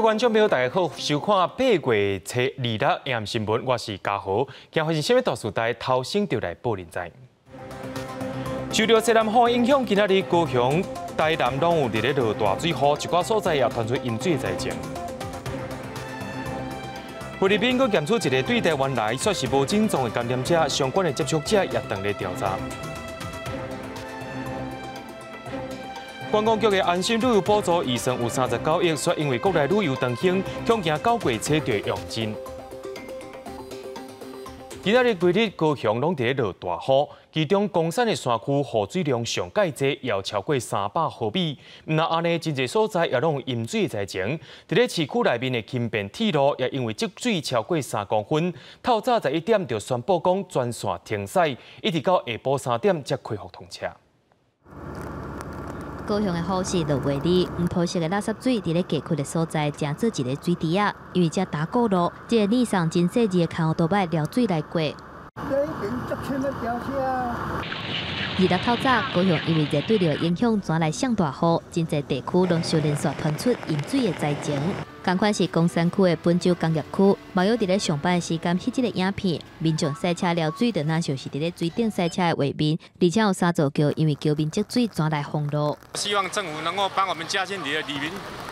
觀眾朋友，大家好，收看8月初26暗新聞，我是嘉豪。今發生啥物大事？大頭先就來報您知。受著西南風影響，今仔日高雄、台南攏有佇咧落大水雨，一寡所在也傳出淹水的災情。菲律賓閣檢出一个對台灣來，煞是無症狀的感染者，相關的接觸者也當咧調查。觀光局的安心旅遊補助預算有39億，卻因為國內旅遊當興，恐驚9月初就會用盡。今仔日規日高雄攏佇咧落大雨，其中岡山的山區雨水量上蓋濟，也有超過300毫米。毋但按呢，真濟所在也攏有淹水的災情。佇咧市區內面的輕便鐵路也因為積水超過3公分，透早11點就宣布講全線停駛，一直到下晡3點才恢復通車。高雄的雨是落袂離，黃土色的垃圾水佇咧街區的所在，成做一个水池仔。因為這打鼓路，這个里上真細膩的牽歐多擺撩水來過。26透早，高雄因為熱對流影響，轉來上大雨，真濟地區攏受連續傳出淹水的災情。仝款是岡山區的本州工業區，網友佇咧上班的時間翕這个影片，民眾駛車撩水，就若像是佇咧水頂駛車的畫面。而且有三座橋因為橋面積水，轉來封路。希望政府能夠幫我們嘉興里的里民，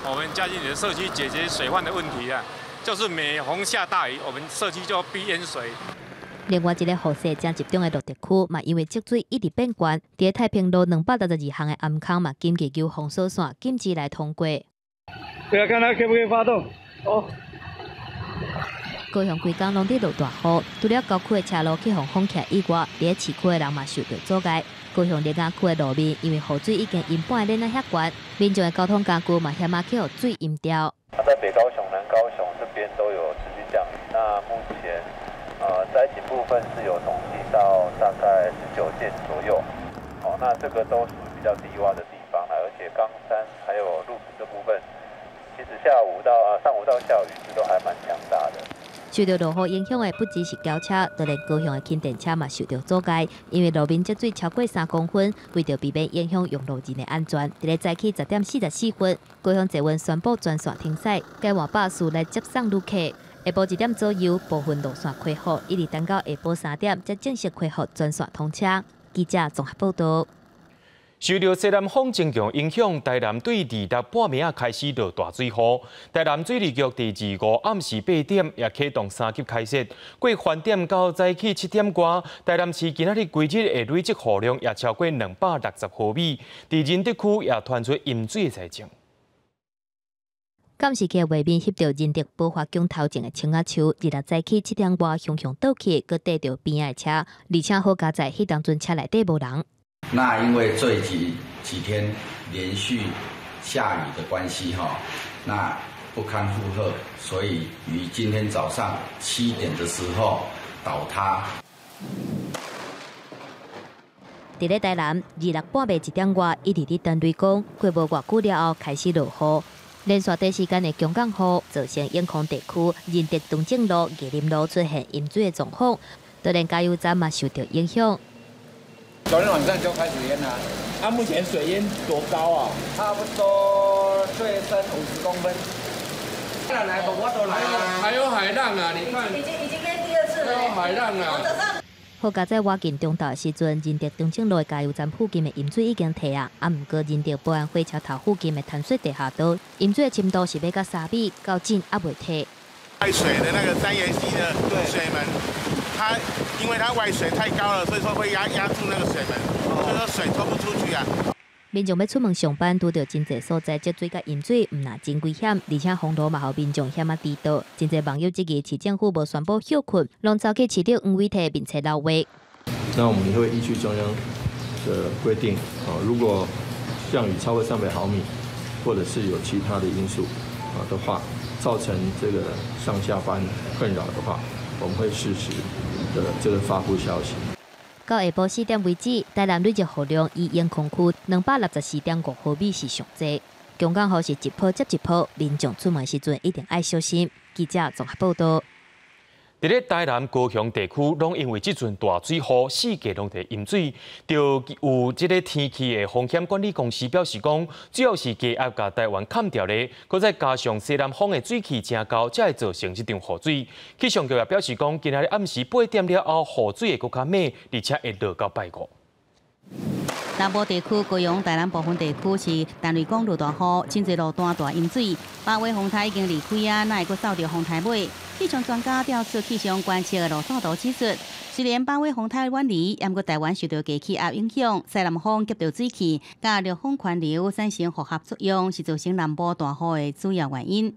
我們嘉興里的社區解決水患的問題啊！就是每逢下大雨，我們社區就必淹水。另外一个雨勢誠集中的蘆竹區，嘛因為積水一直變懸，佇太平路262巷的暗空嘛緊急求封鎖線禁止來通過。對啊，看它可不可以發動？哦。高雄規工攏佇落大雨，除了郊區的車路去予封起來以外，佇咧市區的人嘛受著阻礙。高雄苓仔區的路面因為雨水已經淹半个鏈仔遐懸，民眾的交通工具嘛險仔去予水淹掉。在北高雄、南高雄這邊都有持續降雨，那目前災情部分是有統計到大概19件左右。哦，那這個都屬於比較低窪的地方啦，而且岡山還有鹿子這部分，其實下午到上午到下午雨勢都還蠻強大的。受著落雨影響的不只是轎車，就連高雄的輕電車嘛受著阻礙，因為路面積水超過3公分，為著避免影響用路人的安全，佇咧早起10點44分，高雄捷運宣布全線停駛，改換巴士來接送旅客。下晡1點左右，部分路線恢復，一直等到下晡3點才正式恢復全線通車。記者綜合報導。受著西南風增強影響，台南對26半暝仔開始落大水雨。台南水利局佇25暗時8點也啟動3級開設，過翻點到早起7點外，台南市今仔日規日的累積雨量也超過260毫米。佇仁德區也傳出淹水的災情。監視器畫面翕著仁德寶華宮頭前的青仔樹，26早起7點外雄雄倒去，閣綴著邊仔的車，而且好佳哉，彼當陣車內底無人。那因為這幾天連續下雨的關係，哈，那不堪負荷，所以於今天早上7點的時候倒塌。佇咧台南，26半暝1點外，一直佇等雷公，過無偌久了後開始落雨，連續短時間的強降雨，造成永康地區仁德長正路、義林路出現淹水的狀況，就連加油站嘛受著影響。昨天晚上就開始淹啦，啊，目前水淹多高啊？差不多最深50公分。來，我都來了，還有海浪啊！你看，已經淹第二次了。還有海浪啊！好佳哉倚近中晝的時陣，仁德長正路的加油站附近的淹水已經退啊，啊，毋過仁德保安火車頭附近的淡水地下道淹水的深度是欲到3米，到今猶未退。外水的那個三元溪的水門，它因為它外水太高了，所以說會壓住那個水門，所以說水抽不出去啊。民眾欲出門上班，拄著真濟所在積水佮淹水，毋但真危險，而且封路嘛，予民眾險仔知道。真濟網友質疑市政府無宣布歇睏，攏走去市長黃偉哲面前鬧話。那我們會依據中央的規定，啊，如果降雨超過300毫米，或者是有其他的因素啊的話，造成這個上下班困擾的話，我們會適時的這個發布消息。到下晡4點為止，台南累積雨量以永康區264.5毫米是上濟。強降雨是一波接一波，民眾出門時陣一定愛小心。記者綜合報導。佇咧台南、高雄地區，攏因為這陣大水雨，四界攏佇淹水。就有這个天氣的風險管理公司表示講，主要是低壓共台灣崁著咧，閣再加上西南風的水氣誠厚，才會造成這場雨水。氣象局也表示講，今仔日暗時八點了後，雨水會閣較猛，而且會落到拜五。南部地區、高雄、台南部分地區是逐日講落大雨，真濟路段大淹水。八尾風台已經離開啊，哪會閣掃著風台尾？氣象專家調出氣象觀測的路線圖指出，雖然八尾風台遠離，毋過台灣受著低氣壓影響，西南風夾著水汽，佮熱風環流產生複合作用，是造成南部大雨的主要原因。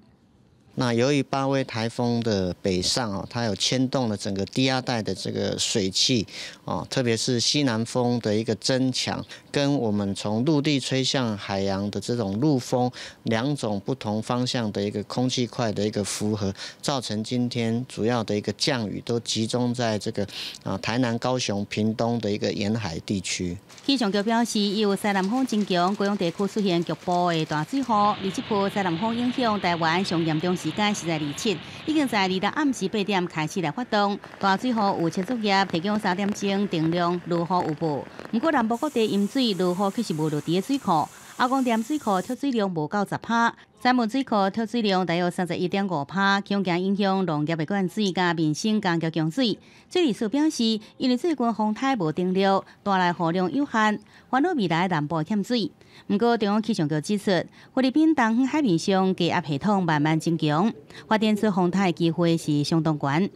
那由於八威颱風的北上哦，它有牽動了整個低壓帶的這個水汽哦，特別是西南風的一個增強，跟我們從陸地吹向海洋的這種陸風兩種不同方向的一個空氣塊的一個輻合，造成今天主要的一個降雨都集中在這個台南、高雄、屏東的一個沿海地區。氣象局表示，由西南風增強，高雄地區出現局部的大水雨，而這波西南風影響台灣上嚴重時間是在27，已經在26暗時8點開始來發動。大水雨有測作業提供3點鐘定量落雨有報，毋過南部各地淹水落雨卻是無落佇个水庫。阿公店水庫蓄水量無夠10%，三門水庫蓄水量大約31.5%，恐驚影響農業的灌水佮民生工業供水。水利署表示，因為最近風台無登陸，帶來雨量有限，煩惱未來南部欠水。毋過中央氣象局指出，菲律賓東方海面上低壓系統慢慢增強，發展出風台的機會是相當懸。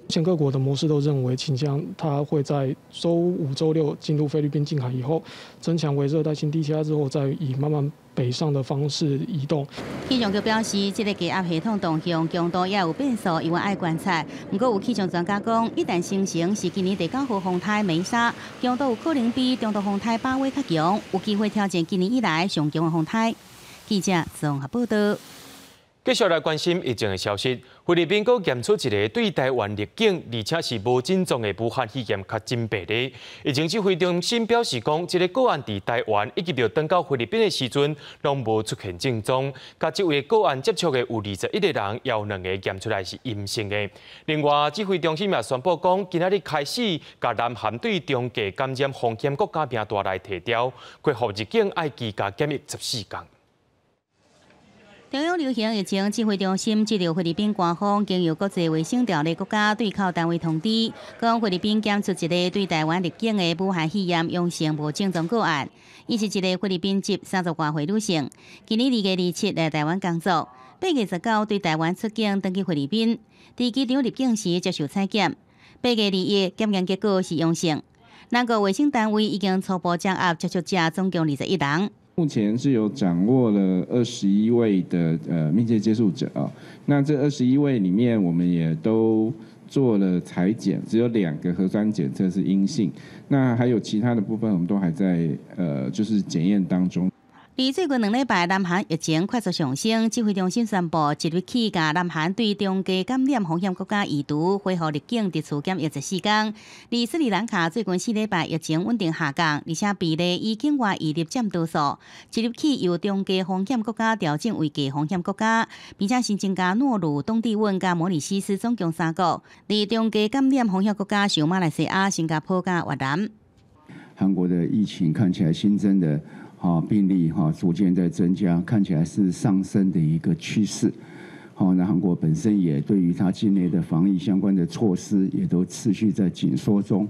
目前各國的模式都認為，傾向它會在週五、週六進入菲律賓近海以後，增強為熱帶性低氣壓之後，再以慢慢北上的方式移動。氣象局表示，這个低壓系統動向強度也有變數，猶原愛觀察。毋過有氣象專家講，一旦生成是今年第九號風台梅莎，強度有可能比中度風台巴威較強，有機會挑戰今年以來上強的風台。記者綜合報道。繼續來關心疫情的消息，菲律賓閣驗出一个對台灣入境，而且是無症狀的武漢肺炎確診病例。疫情指揮中心表示講，這个個案佇台灣以及著轉到菲律賓的時陣，攏無出現症狀。佮這位個案接觸的有21個人，有兩个驗出來是陰性的。另外，指揮中心也宣布講，今仔日開始，共南韓對中低感染風險國家名單來提調，恢復入境愛居家檢疫14天。中央流行疫情指揮中心接到菲律賓官方經由國際衛生條例國家對口單位通知，講菲律賓檢出一个對台灣入境的武漢肺炎陽性無症狀個案，伊是一个菲律賓籍30外歲女性，今年2月27來台灣工作，8月19對台灣出境轉去菲律賓，佇機場入境時接受採檢，8月21檢驗結果是陽性，兩國衛生單位已經初步掌握接觸者總共21人。目前是有掌握了21位的密切接觸者啊，那這21位裡面，我們也都做了採檢，只有2個核酸檢測是陰性，那還有其他的部分，我們都還在就是檢驗當中。佇最近兩禮拜，南韓疫情快速上升，指揮中心宣布，即日起，共南韓對中低感染風險國家移除，恢復入境佇厝檢疫14天。而斯里蘭卡最近4禮拜疫情穩定下降，而且病例以境外移入佔多數。即日起由中低風險國家調整為低風險國家，並且新增加諾魯、東帝汶佮摩里西斯總共3國。而中低感染風險國家是馬來西亞、新加坡佮越南。韓國的疫情看起來新增的病例逐漸在增加，看起來是上升的一個趨勢。好，那韓國本身也對於它境內的防疫相關的措施，也都持續在緊縮中。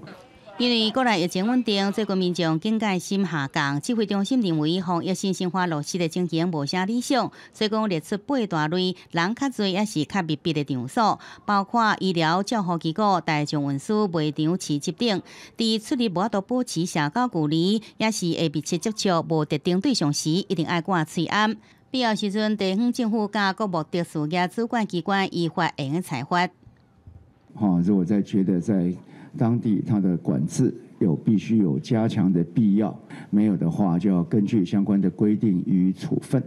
因為國內疫情穩定，最近民眾警戒心下降，指揮中心認為防疫新生化落實的情形無啥理想，所以講列出8大類人較濟抑是較密閉的場所，包括醫療照護機構、大眾運輸、賣場、市集等，佇出入無法度保持社交距離，抑是會密切接觸無特定對象時，一定愛掛喙罨。必要時陣，地方政府佮各目的事業主管機關依法會用裁罰。如果在覺得在當地它的管制有必須有加強的必要，沒有的話就要根據相關的規定予以處分。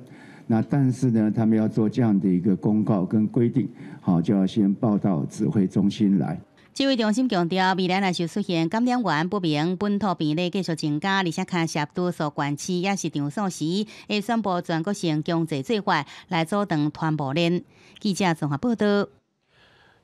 那但是呢，他們要做這樣的一個公告跟規定，好，就要先報到指揮中心來。指揮中心強調，未來若是出現感染源不明、本土病例繼續增加，而且牽涉多數縣市抑是場所時，會宣布全國性強制做法來阻斷傳播鏈。記者綜合報道。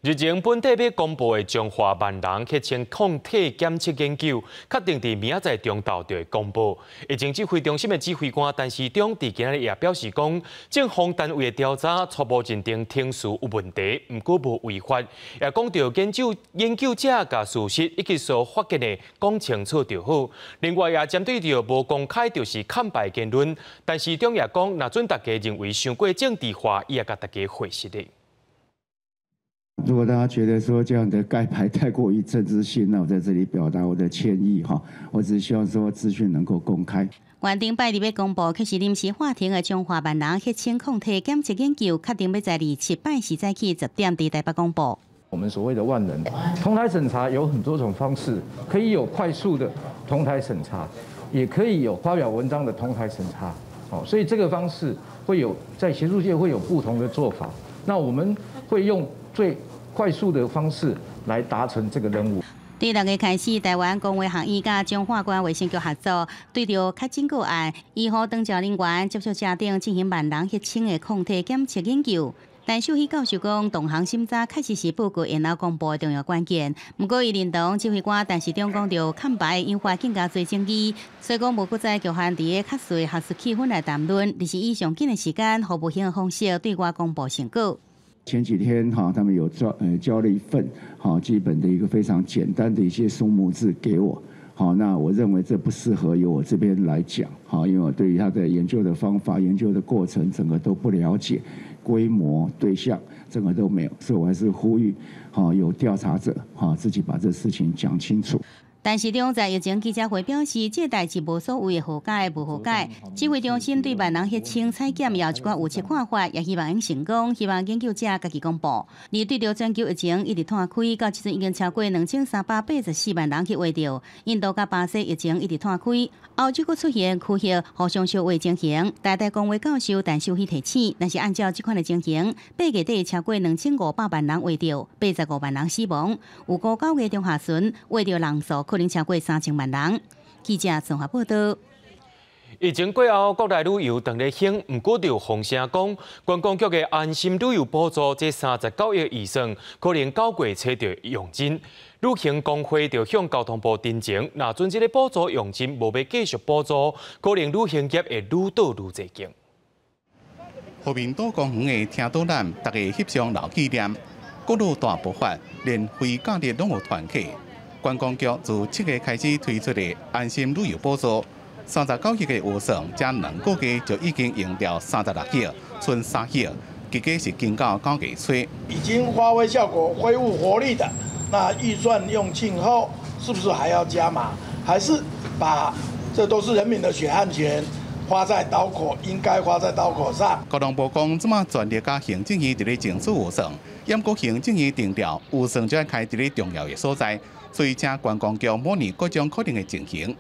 日前本地欲公布的彰化萬人血清抗體檢測研究，確定佇明仔載中晝就會公布。疫情指揮中心的指揮官陳時中佇今仔日也表示講，政方單位的調查初步認定程序有問題，毋過無違法。也講著研究者共事實以及所發現的講清楚就好。另外也針對著無公開就是崁牌言論，陳時中也講，若准大家認為傷過政治化，伊也共大家回釋的。如果大家覺得說這樣的蓋牌太過於政治性，那我在這裡表達我的歉意哈。我只希望說資訊能夠公開。原定拜日欲公布，卻是臨時喊停的彰化萬人血清抗體檢測研究，確定欲在27拜四早起10點佇台北公布。我們所謂的萬人同台審查有很多種方式，可以有快速的同台審查，也可以有發表文章的同台審查。哦，所以這個方式會有在學術界會有不同的做法。那我們會用最快速的方式來達成這個任務。佇6月開始，臺灣公衛學院佮彰化縣衛生局合作，對著確診個案、醫護長照人員接觸者等進行萬人血清的抗體檢測研究。陳秀熙教授講，同行審查確實是報告延後公布的重要關鍵。毋過，伊認同指揮官陳時中講著崁牌引發更加濟爭議，所以講無閣再局限佇個較細學術氣氛來談論，而是以上緊的時間、予無形的方式對外公布成果。前幾天哈，他們有交了一份好基本的一個非常簡單的一些數目字給我，好，那我認為這不適合由我這邊來講，好，因為我對於他的研究的方法、研究的過程整個都不了解，規模、對象整個都沒有，所以我還是呼籲，好有調查者，哈自己把這事情講清楚。陳時中在疫情記者會表示，這代誌無所謂的和解無和解。指揮中心對萬人血清採檢也有一寡預測看法，也希望會成功，希望研究者家己公布。而對著全球疫情一直拖開，到這陣已經超過2384萬人去穢著。印度佮巴西疫情一直拖開，歐洲閣出現區域互相相穢情形。台大公衛教授陳秀熙提醒，若是按照這款的情形，8月底超過2500萬人穢著，85萬人死亡。預估9月中下旬穢著人數可能超過3000萬人。記者綜合報道。疫情過後，國內旅遊當咧興，毋過就有風聲講，觀光局的安心旅遊補助這39億預算，可能9月初就用盡。旅行公會就向交通部陳情，若准這个補助用盡，無欲繼續補助，可能旅行業會愈倒愈濟間。和平島公園的聽導覽，大家翕相留紀念。各路大爆發，連非假日攏有團客。觀光局自7月開始推出的安心旅遊補助，39億的預算，才2個月就已經用掉36億，賰3億，結果是經到9月初。已經發揮效果、恢復活力的，那預算用盡後，是不是還要加碼？還是把這都是人民的血汗錢花在刀口，應該花在刀口上？交通部講，這馬全力佮行政院佇咧爭取預算，毋過行政院定調預算就愛開佇咧重要的所在。所以，請觀光局模擬各種可能的情形。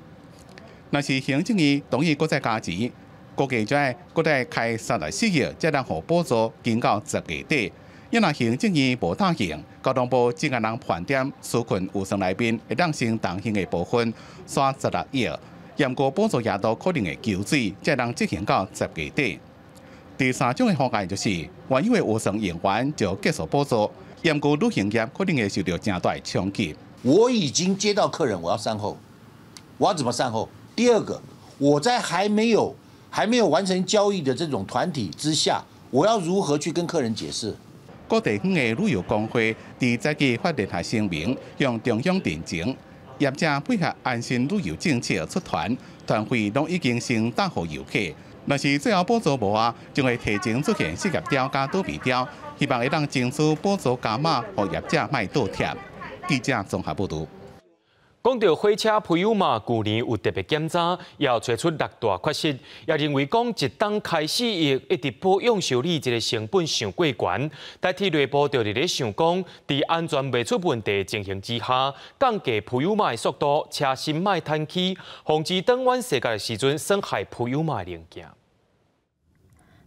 若是行政院同意閣再加錢，估計就愛閣再開34億，才能予補助經到10月底。若行政院無答應，交通部只能盤點紓困預算內面會當先動用的部分，刪16億，毋過補助額度可能會縮水，才能執行到10月底。第三種的方案就是，原有的預算用完就結束補助，毋過旅行業可能會受著誠大的衝擊。我已經接到客人，我要善後，我要怎麼善後？第二個，我在還沒有完成交易的這種團體之下，我要如何去跟客人解釋？各地方的旅遊公會佇早起發聯合聲明，向中央陳情，業者配合安心旅遊政策出團，團費攏已經先答予遊客。若是最後補助無啊，將會提前出現失業潮佮倒閉潮，希望會當爭取補助加碼，予業者莫倒貼。記者綜合報導。講到火車培優馬，舊年有特別檢查，也有揣出六大缺失，也認為講一冬開4億，一直保養修理這个成本傷過懸。台鐵內部就佇咧想講，佇安全袂出問題情形之下，降低培優馬的速度，車身莫彈起，防止轉彎踅角的時陣損害培優馬的零件。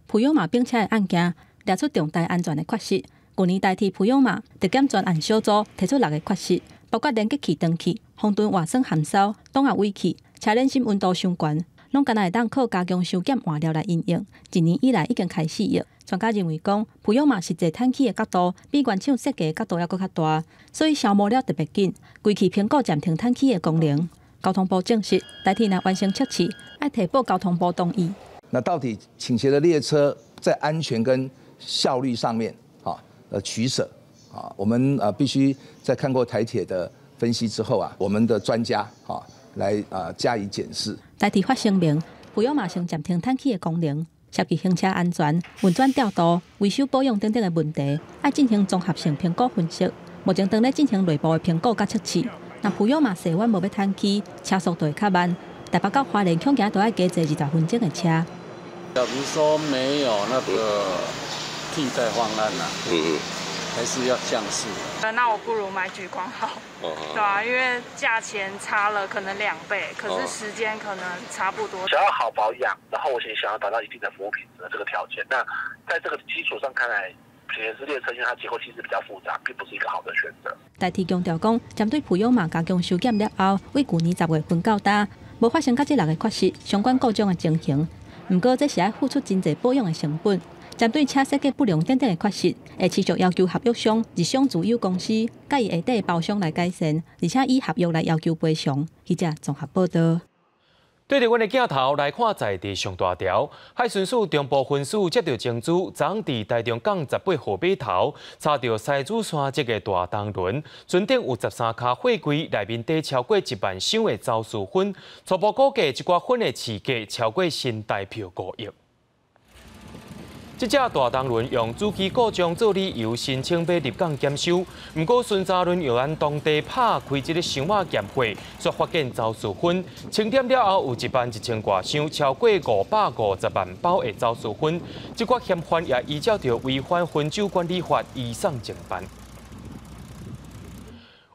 培優馬冰車的案件，掠出重大安全的缺失。舊年台鐵培優馬特檢專案小組提出六个缺失，包括連結器斷去、風盾外損含燒、擋壓尾氣、車輪心溫度傷懸，攏敢若會當靠加強修檢換料來因應。一年以來已經開4億，專家認為講，普悠瑪實際彈起的角度比原廠設計的角度猶閣較大，所以消磨了特別緊，規氣評估暫停彈起的功能。交通部證實，台鐵若完成測試，愛提報交通部同意。那到底傾斜的列車在安全跟效率上面啊，取捨啊，我們必須在看過台鐵的分析之後啊，我們的專家啊來加以檢視。台鐵發聲明，普悠瑪先暫停彈起的功能，涉及行車安全、運轉調度、維修保養等等的問題，愛進行綜合性評估分析。目前當咧進行內部的評估佮測試。若普悠瑪細彎無欲彈起，車速就會較慢。台北到花蓮恐驚都愛加坐20分鐘的車。假如說沒有那個替代方案啊，還是要降速。那我不如買莒光號，對啊，因為價錢差了可能2倍，可是時間可能差不多。想要好保養，然後我也想要達到一定的服務品質的這個條件。那在這個基礎上看來，傾斜式列車因為它結構其實比較複雜，並不是一個好的選擇。台鐵強調講，針對普悠瑪加強修檢了後，為舊年10月份到今，無發生較這6個缺失相關故障的情形。毋過這是愛付出真濟保養的成本。針對車設計不良等等的缺失，會持續要求合約商、日商自有公司，佮伊下底包商來改善，而且以合約來要求賠償。記者綜合報道。對著阮的鏡頭來看，在地上大條，海巡署中部分署接到情資，昨昏佇台中港18號碼頭查著獅子山這个大東輪，船頂有13跤貨櫃，內面底超過1萬箱的走私粉，初步估計這寡粉的市價超過新台票5億。這隻大東輪用主機故障做理由申請欲入港檢修，毋過巡查人員按當地拍開這个箱仔驗貨，煞發現走私粉。清點了後，有1萬1千外箱，超過550萬包的走私粉。這寡嫌犯也依照著違反汾酒管理法移送偵辦。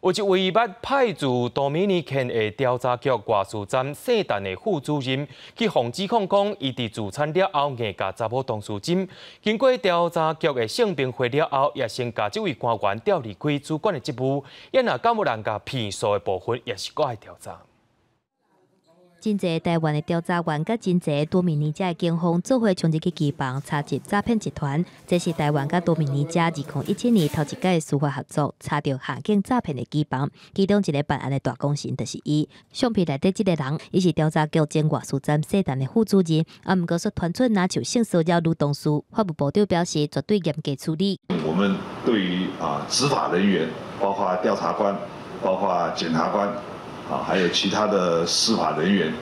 有一位捌派駐多米尼克的調查局外事站聖誕的副主任，去予指控講，伊佇自殘了後硬共查某同事針。經過調查局的性平會了後，也先共這位官員調離開主管的職務。也若敢有人共騙數的部分，也是閣愛調查。真濟台灣的調查員佮真濟多米尼加的警方做伙衝入去機房查緝詐騙集團，這是台灣佮多米尼加2017年頭一擺司法合作查著陷阱詐騙的機房，其中一个辦案的大功臣就是伊。相片內底這个人，伊是調查局前外事站聖誕的副主任，啊，毋過煞傳出若像性騷擾女同事，法務部長表示絕對嚴格處理。我們對於執法人員，包括調查官，包括檢察官。啊，還有其他的司法人員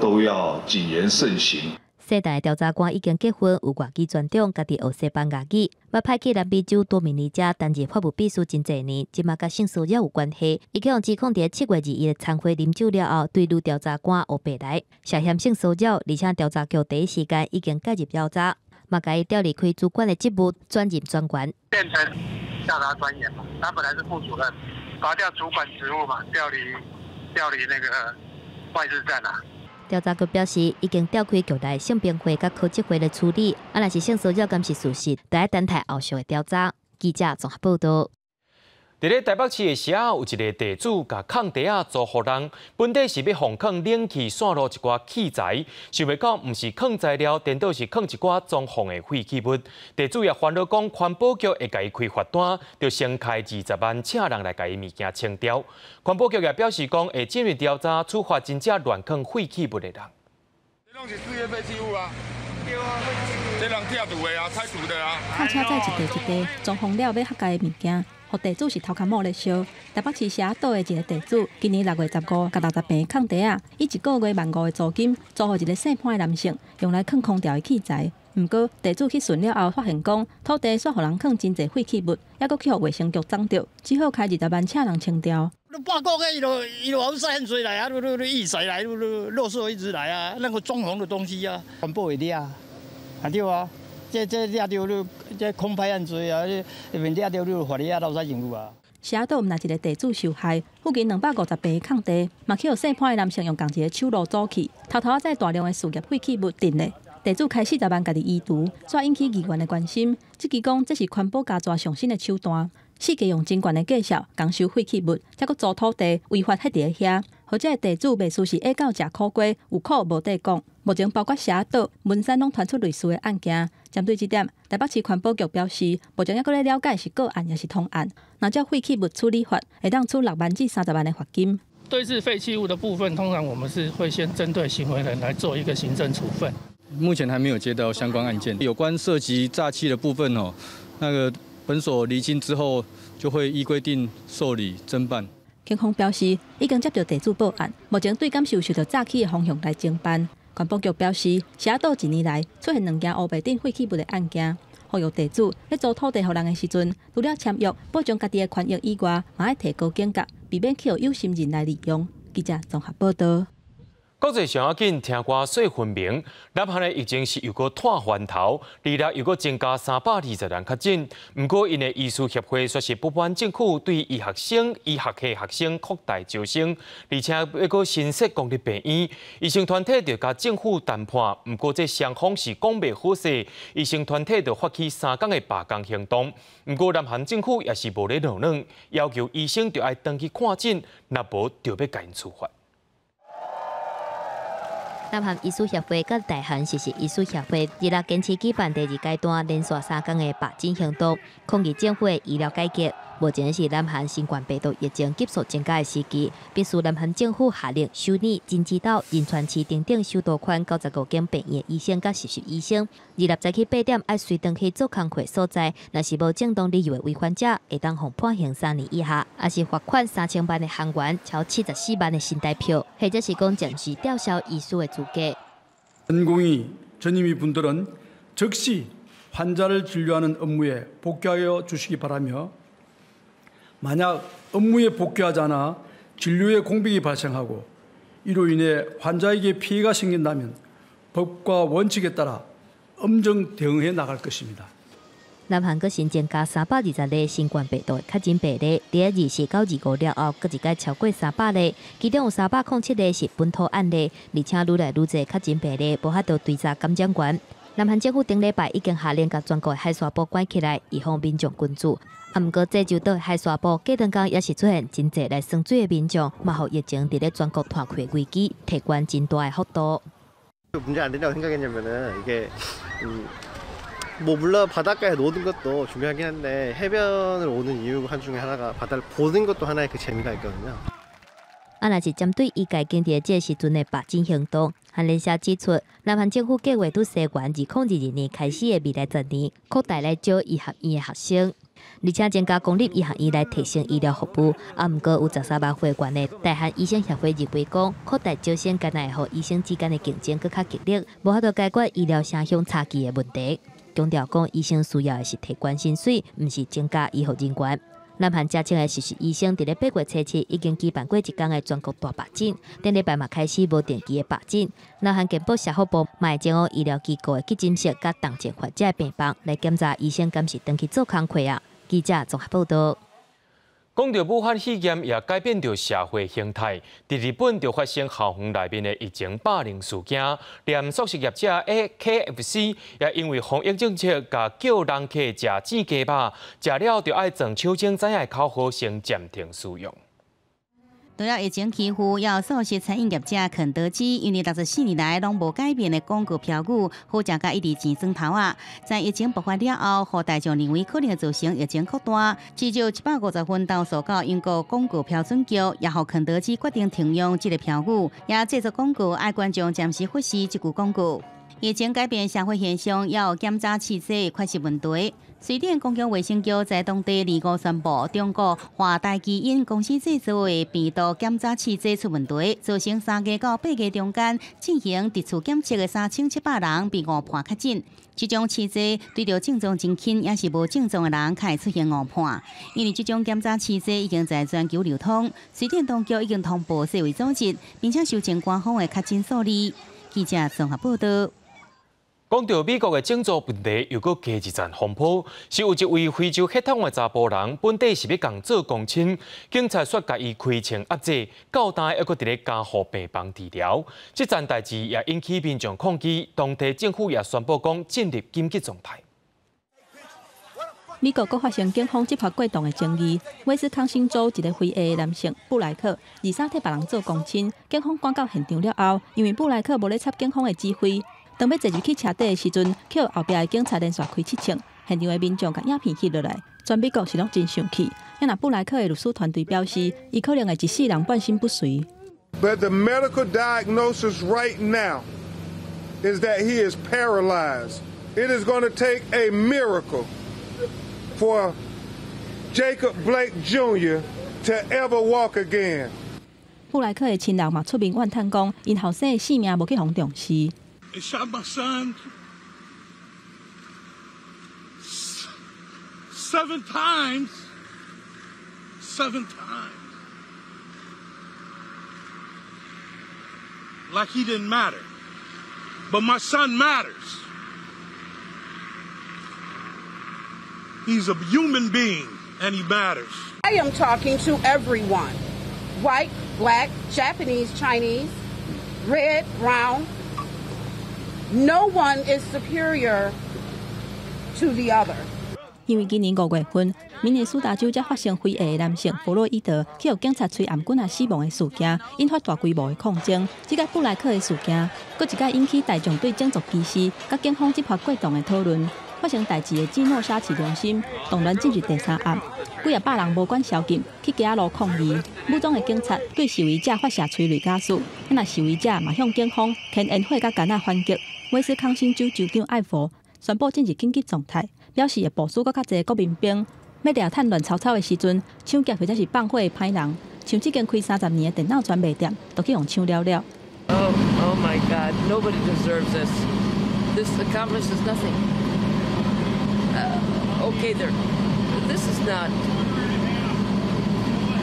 都要謹言慎行。世代調查官已經結婚，有外語專長，家己學西班牙語，捌派去南美洲多米尼加擔任法務秘書真濟年，這馬佮性騷擾有關係。伊去予指控佇7月21日餐會啉酒了後，對女調查官烏白來，涉嫌性騷擾，而且調查局第一時間已經介入調查，嘛共伊調離開主管的職務，轉任專員，變成調查專員嘛。他本來是副主任，拔掉主管職務嘛，調離那個外事站啊。調查局表示，已經調開局內性平會佮科職會來處理。啊，若是性騷擾敢是事實，就愛等待後續的調查。記者綜合報道。佇咧台北市的社仔，有一个地主共空地仔租予人，本底是欲予囥冷氣線路一寡器材，想袂到毋是囥材料，顛倒是囥一寡裝潢的廢棄物。地主也煩惱講，環保局會共伊開罰單，著先開20萬，請人來共伊物件清掉。環保局也表示講，會進入調查，處罰真正亂囥廢棄物的人。這攏是事業廢棄物啊！這人拆除的啊，拆除的啊。卡車載一袋一袋裝潢了欲覆蓋的物件。予地主是頭殼毛咧燒。台北市社仔島的一个地主，今年6月15共60坪空地仔，以一个月1萬5的租金租予一个姓潘的男性，用來囥空調的器材。毋過地主去巡了後，發現講土地煞予人囥真濟廢棄物，猶閣去予衛生局摠著，只好開20萬請人清掉。半個月伊就伊就往塞水來啊，你你你水來，你你垃圾一直來啊，那個裝潢的東西啊，環保會掠啊，啊對啊。這掠著你這空拍按濟啊，你面掠著你罰你啊，落屎政府啊。社仔島毋但一个地主受害，附近250坪空地，嘛去予姓潘的男性用仝一个手路組去，偷偷載大量的事業廢棄物囤咧。地主開40萬家己移除，煞引起議員的關心。質疑講這是環保加抓上新的手段，四界用真懸的價數共收廢棄物，才閣租土地違法彼佇咧遐。予這个地主袂輸是下到食苦瓜，有苦無得講。目前包括社島、文山攏傳出類似的案件。針對這點，台北市環保局表示，目前猶閣咧了解是個案抑是通案。若照廢棄物處理法，會當處6萬至30萬的罰金。堆置廢棄物的部分，通常我們是會先針對行為人來做一個行政處分。目前還沒有接到相關案件，有關涉及詐欺的部分哦，那個本所釐清之後，就會依規定受理偵辦。警方表示，已經接到地主報案，目前對敢是有受到詐欺的方向來偵辦。環保局表示，社島一年來出現兩件烏白頂廢棄物的案件，呼籲地主咧租土地予人的時陣，除了簽約保障家己的權益以外，嘛愛提高警覺，避免去予有心人來利用。記者綜合報道。國際上要緊，聽歌說分明。南韓的疫情是又閣湠翻頭，二六又閣增加320人確診。毋過，𪜶的醫師協會煞是不滿政府對醫學生、醫學系學生擴大招生，而且欲閣新設公立病院。醫生團體就共政府談判，毋過這雙方是講袂好勢，醫生團體就發起3工的罷工行動。毋過，南韓政府也是無咧落軟，要求醫生著愛轉去看診，若無就欲共𪜶處罰。南韓醫師協會佮大韓實習醫師協會二六堅持舉辦第二階段連續3工的罷診行動，抗議政府的醫療改革。目前是南韓新冠病毒疫情急速增加的時期，迫使南韓政府下令首爾、京畿道、仁川市等等首都圈95間病院的醫生佮實習醫生，二六早起8點愛隨轉去做工課所在，若是無正當理由的違反者，會當予判刑3年以下，抑是罰款3000萬的韓元，超74萬的新台票，或者是講暫時吊銷醫師的資格。 전공의 전임의 분들은 즉시 환자를 진료하는 업무에 복귀하여 주시기 바라며 만약 업무에 복귀하지 않아 진료에 공백이 발생하고 이로 인해 환자에게 피해가 생긴다면 법과 원칙에 따라 엄정 대응해 나갈 것입니다. 南韓閣新增加320例新冠病毒的確診病例，佇24到25了後，閣一擺超過300例，其中有307例是本土案例，而且愈來愈濟確診病例無法度追查感染源。南韓政府頂禮拜已經下令共全國的海沙埔關起來，預防民眾群聚。啊，毋過濟州島的海沙埔過兩工也是出現真濟來耍水的民眾，嘛予疫情佇咧全國湠開的危機提懸真大的幅度。 문제 안 된다고 생각했냐면은 이게 뭐 물론 바닷가에 노는 것도 중요하긴 한데 해변을 오는 이유 한 중에 하나가 바다를 보는 것도 하나의 그 재미가 있거든요. 啊，若是針對醫界經歷這時陣的罷診行動，韓聯社指出，南韓政府計劃對西元2022年開始的未來10年，擴大來招醫學院的學生，而且增加公立醫學院來提升醫療服務。啊，毋過有13萬會員的大韓醫生協會認為講，擴大招生，敢若會予醫生之間的競爭閣較激烈，無法度解決醫療城鄉差距的問題。強調講，醫生需要的是提懸薪水，毋是增加醫護人員。南韓遮種的實習醫生，佇咧8月初7已經舉辦過一工的全國大罷診，頂禮拜嘛開始無定期的罷診。南韓健保社福部嘛會前往醫療機構的急診室佮重症患者的病房來檢查醫生敢是轉去做工課啊。記者綜合報道。講到武漢肺炎，也改變著社會形態。佇日本就發生校園內面的疫情霸凌事件，連速食業者 KFC 也因為防疫政策，共叫人客食煎雞肉，食了就愛裝手指知影的口號，先暫停使用。除了疫情欺負，也有速食餐飲業者肯德基，因為64年來攏無改變的廣告標語，好食甲一直錢磚頭仔。在疫情爆發了後，予大眾認為可能造成疫情擴大，至少150份投訴到英國廣告標準局，也予肯德基決定停用這個標語，也製作廣告愛觀眾暫時忽視這句廣告。疫情改變社會現象，也有檢查試劑缺失問題。瑞典公共衛生局在當地25宣布，中國華大基因公司製造的病毒檢查試劑出問題，造成3個到8個中間進行特殊檢測的3700人被誤判確診。這種試劑對著症狀真輕，抑是無症狀的人，較會出現誤判。因為這種檢查試劑已經在全球流通，瑞典當局已經通報世衛組織，並且修正官方的確診數字。記者綜合報道。講到美國的種族問題，又閣加一層風波，是有一位非洲血統的查埔人，本底是欲共做公親，警察煞共伊開槍壓制，到今猶閣佇咧加護病房治療。這件代誌也引起民眾抗議，當地政府也宣布講進入緊急狀態。美國閣發生警方執法過當的爭議。威斯康星州一个非裔的男性布萊克，23替別人做公親，警方趕到現場了後，因為布萊克無咧插警方的指揮，當欲坐入去車底的時陣，予後壁的警察連續開七槍，現場的民眾共影片翕落來，全美國是攏真生氣。啊若布萊克的律師團隊表示，伊可能會一世人半身不遂。 But the medical diagnosis right now is that he is paralyzed. It is going to take a miracle for Jacob Blake Jr. to ever walk again. 布萊克的親人嘛出面怨嘆講，𪜶後生的性命無去予重視。 They shot my son seven times. Seven times. Like he didn't matter. But my son matters. He's a human being and he matters. I am talking to everyone. White, black, Japanese, Chinese, red, brown. No one is superior to the other. 因為今年5月份，明尼蘇達州才發生非裔的男性弗洛伊德去予警察吹頷棍仔死亡的事件，引發大規模的抗爭。這個布萊克的事件，閣一擺引起大眾對種族歧視、佮警方執法過當的討論。發生代誌的基諾沙市中心，動亂進入第三暗，幾仔百人無管宵禁去街仔路抗議。武裝的警察對示威者發射催淚ガス，若示威者嘛向警方牽煙火佮桿仔反擊。威斯康星州州長艾佛宣布進入緊急狀態，表示會部署閣較濟國民兵。欲掠趁亂吵吵的時陣，搶劫或者是放火的歹人，像這間開30年的電腦專賣店，都去予搶了了。 Oh, oh my God! Nobody deserves this. This accomplishes nothing. Okay, there. This is not.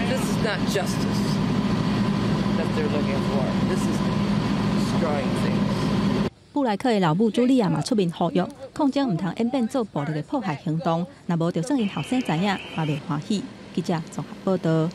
This is not justice that they're looking for. This is destroying things. 布萊克的老母茱莉亞嘛出面呼籲，抗爭毋通演變做暴力的破壞行動，若無就算𪜶後生知影，嘛袂歡喜。記者綜合報道。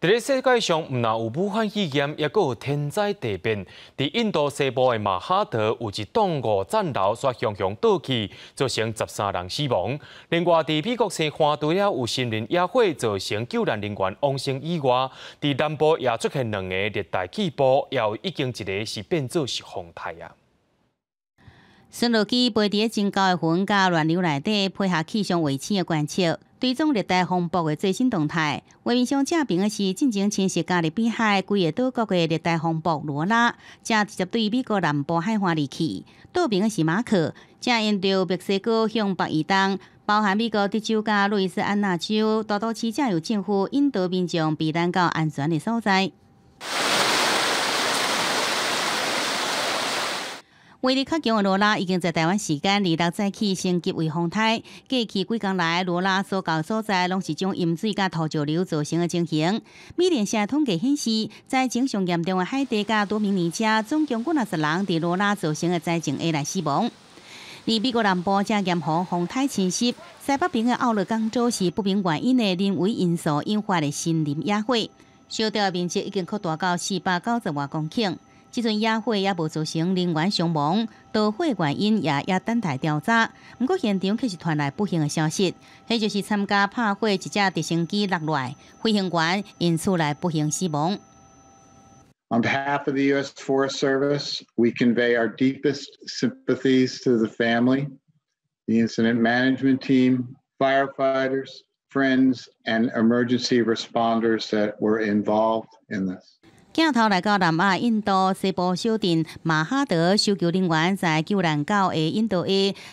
佇咧世界上，毋但有武漢肺炎，抑閣有天災地變。佇印度西部的馬哈德有一棟五層樓煞雄雄倒去，造成13人死亡。另外，佇美國西岸除了有森林野火造成救難人員往生以外，佇南部也出現兩个熱帶氣暴，也有已經一个是變做是風颱啊。巡邏機飛佇咧真高的雲佮亂流內底，配合氣象衛星的觀測，追蹤熱帶風暴的最新動態。畫面上正爿的是進前侵襲加勒比海幾个島國的熱帶風暴羅拉，正直接對美國南部海岸而去。倒爿的是馬可，正沿著墨西哥向北移動，包含美國德州佮路易斯安那州，大都市正由政府引導民眾避難到安全的所在。威力較強的羅拉已經在台灣時間26早起升級為風颱。過去幾工來，羅拉所到所在攏是將淹水佮土石流造成的情形。美聯社統計顯示，災情上嚴重的海地佮多明尼加，總共60人佇羅拉造成的災情下來死亡。而美國南部正嚴防風颱侵襲，西北邊的奧勒岡州是不明原因的人為因素引發的森林野火，燒掉的面積已經擴大到490外公頃。這陣野火也無造成人員傷亡，導火原因也猶等待調查。毋過現場卻是傳來不幸的消息，彼就是參加拍火一隻直升機落來，飛行員因此來不幸死亡。 On behalf of the U.S. Forest Service, we convey our deepest sympathies to the family, the incident management team, firefighters, friends, and emergency responders that were involved in this. 鏡頭來到南亞印度西部小鎮馬哈德，搜救人員在救難狗的引導下，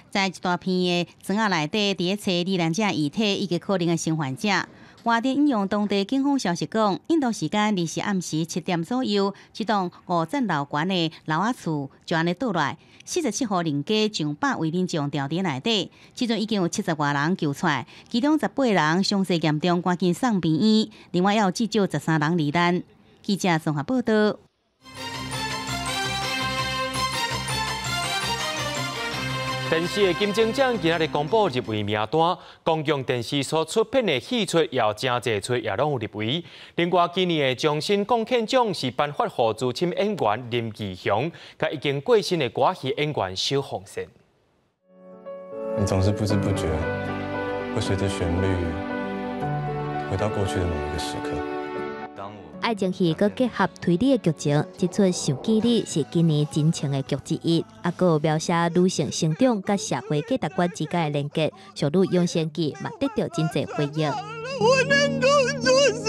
在一大片的磚仔內底，佇咧揣罹難者遺體以及可能的生還者。外電引用當地警方消息講，印度時間24暗時7點左右，這棟五層樓懸的樓仔厝就按呢倒落來，47戶人家上百位民眾牢佇內底，這陣已經有70外人救出來，其中18人傷勢嚴重，趕緊送病院，另外還有至少13人罹難。記者綜合報道。電視的金鐘獎今仔日公布入圍名單，公共電視所出品的戲出也有誠濟齣也攏有入圍。另外，今年的終身貢獻獎是頒發予資深演員林義雄，佮已經過身的歌仔戲演員蕭鳳仙。你總是不知不覺會隨著旋律回到過去的某一個時刻。愛情戲閣結合推理的劇情，這齣《想見你》是今年真情的劇之一。啊，閣有描寫女性成長佮社會價值觀之間的連結，《淑女養成記》嘛得著真濟回應。我能夠做什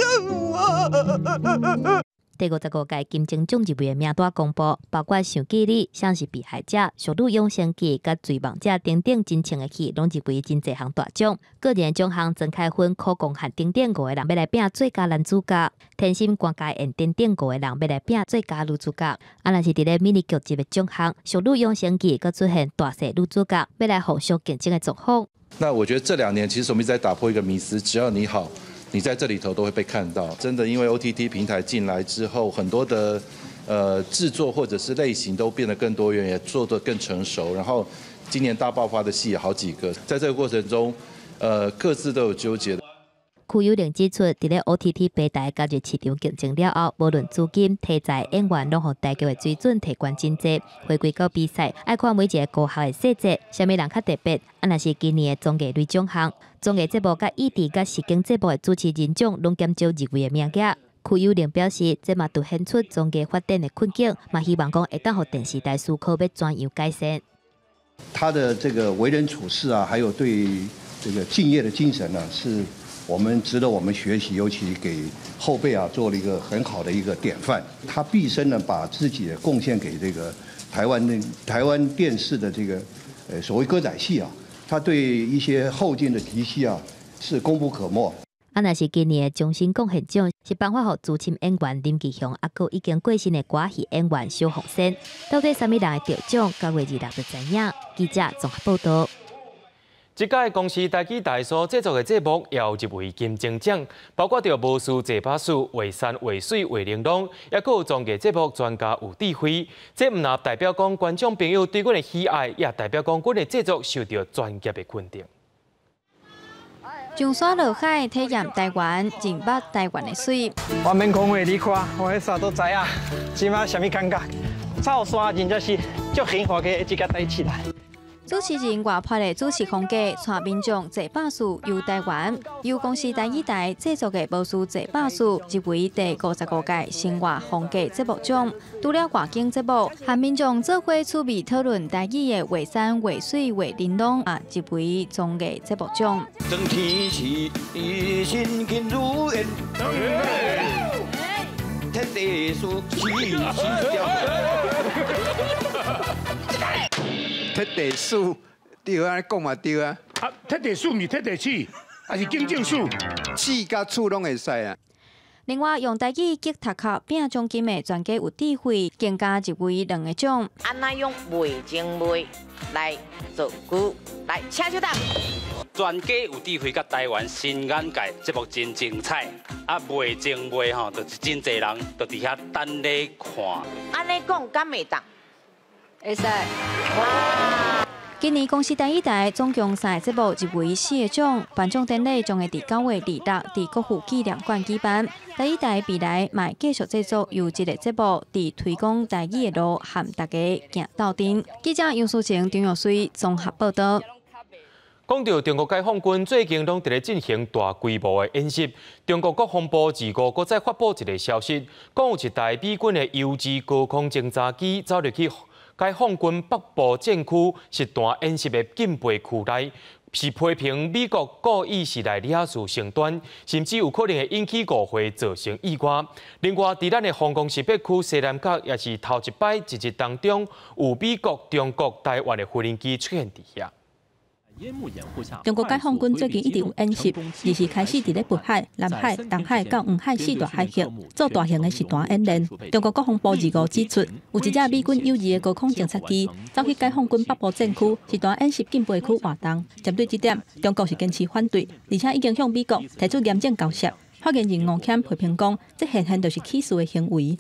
麼？第55屆金鐘獎入圍的名單公布，包括《想見你》、誰是被害者、《淑女養成記》佮《追夢者》等等真情的戲，攏入圍真濟項大獎。個人獎項曾凱芬、柯光漢等等五個人欲來拚最佳男主角，天心關佳燕等等五個人欲來拚最佳女主角。啊，若是佇咧迷你劇集的獎項，《淑女養成記》閣出現大細女主角，欲來予相競爭的狀況。那我覺得這2年其實我們一直在打破一個迷思，只要你好，你在這裡頭都會被看到。真的，因為 OTT 平台進來之後，很多的製作或者是類型都變得更多元，也做得更成熟。然後今年大爆發的戲有好幾個，在這個過程中，各自都有糾結。柯有玲指出，佇咧 OTT 平台加入市場競爭了後，無論資金、題材、演員，攏予台劇的水準提懸真濟。回歸到比賽，愛看每一個高校的細節，啥物人較特別。啊，若是今年的綜藝類獎項，綜藝節目佮議題佮實境節目的主持人獎，攏減少入圍的名額。柯有玲表示，這嘛凸顯出綜藝發展的困境，嘛希望講會當予電視台思考欲怎樣改善。他的這個為人處事啊，還有對這個敬業的精神呢，是我們值得我們學習，尤其給後輩啊做了一個很好的一個典範。他畢生呢，把自己的貢獻給這個台灣電視的這個所謂歌仔戲啊，他對一些後進的提攜啊，是功不可沒。啊，若是今年的終身貢獻獎是頒發予資深演員林義雄，啊，閣已經過身的歌仔戲演員蕭鳳仙。到底啥物人會得獎？9月26就知影。記者綜合報道。這屆公視台語台所製作的節目也有入圍金鐘獎，包括著無事坐巴士、畫山畫水畫玲瑯，抑閣有綜藝節目專家有智慧。這毋但代表講觀眾朋友對阮的喜愛，也代表講阮的製作受著專業的肯定。上山落海，體驗台灣，認捌台灣的水。我免講話，你看，我彼煞都知影，這馬啥物感覺？走山真正是足幸福的一個代誌啦。主持人活潑的主持風格，帶民眾坐巴士遊台灣，由公視台語台製作的《無事坐巴士》入圍第55屆生活風格節目獎。除了外景節目，和民眾做伙趣味討論台語的畫山畫水畫玲瑯，也入圍綜藝節目獎。當天時心情如煙，鐵地鼠死死鐵地鼠，對啊，講嘛對啊。啊，鐵地鼠毋是鐵地鼠，抑是警政署，鼠佮鼠攏會使啊。另外，用台語激讀卡拼獎金的專家有智慧，更加入圍兩個獎。按怎用袂精袂來造句？來，請就答。專家有智慧佮台灣新眼界節目真精彩，啊，袂精袂吼，就是真濟人就佇遐等咧看。按呢講敢會當？會使。今年公視台語台總共三个節目入圍四個獎，頒獎典禮將會佇9月26佇國父紀念館舉辦。台語台未來嘛會繼續製作優質的節目，佇推廣台語的路，和大家行鬥陣。記者楊淑晴、張玉水綜合報道。講著中國解放軍最近攏佇咧進行大規模的演習。中國國防部25閣再發布一個消息，講有一台美軍的 U2高空偵察機走入去解放軍北部戰區實彈演習的禁飛區內，是批評美國故意是來惹事成端，甚至有可能會引起誤會，造成意外。另外，佇咱的防空識別區西南角，也是頭一擺一日當中有美國、中國、台灣的無人機出現佇遐。中國解放軍最近一直有演習，二是開始佇咧北海、南海、東海佮黃海四大海域做大型的實彈演練。中國國防部25指出，有一隻美軍 U2的高空偵察機走去解放軍北部戰區實彈演習禁飛區活動。針對這點，中國是堅持反對，而且已經向美國提出嚴正交涉。發言人吳謙批評講，這顯現就是起事的行為，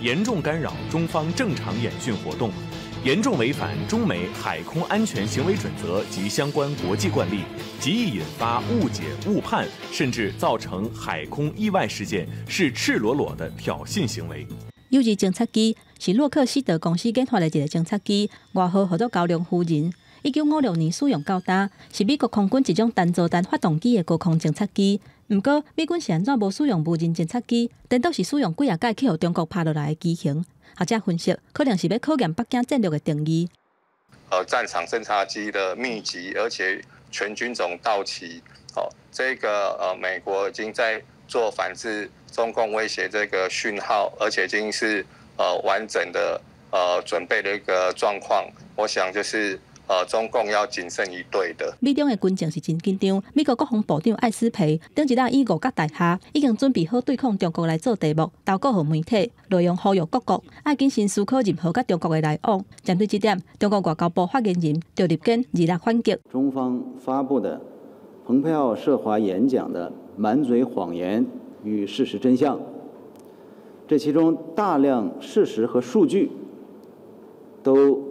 嚴重干擾中方正常演訓活動。嚴重違反中美海空安全行為準則及相關國際慣例，極易引發誤解誤判，甚至造成海空意外事件，是赤裸裸的挑釁行為。 U2偵察機是洛克希德公司研發的一個偵察機，外號號做高粱夫人。1956年使用到今，是美國空軍一種單導彈發動機的高空偵察機。毋過，美軍是按怎無使用無人偵察機，顛倒是使用幾仔架去予中國拍落來的機型？學者分析，可能是欲考驗北京戰略的定義。戰場偵察機的密集，而且全軍種到齊。哦，這個美國已經在做反制中共威脅這個訊號，而且已經是完整的準備的一個狀況。我想就是中共要謹慎以對的。美中的軍情是真緊張。美國國防部長艾斯培頂一日以五角大廈已經準備好對抗中國來做題目，投稿予媒體，內容呼籲各國愛謹慎思考任何佮中國的來往。針對這點，中國外交部發言人趙立堅26反擊：中方發布的蓬佩奧涉華演講的滿嘴謊言與事實真相，這其中大量事實和數據都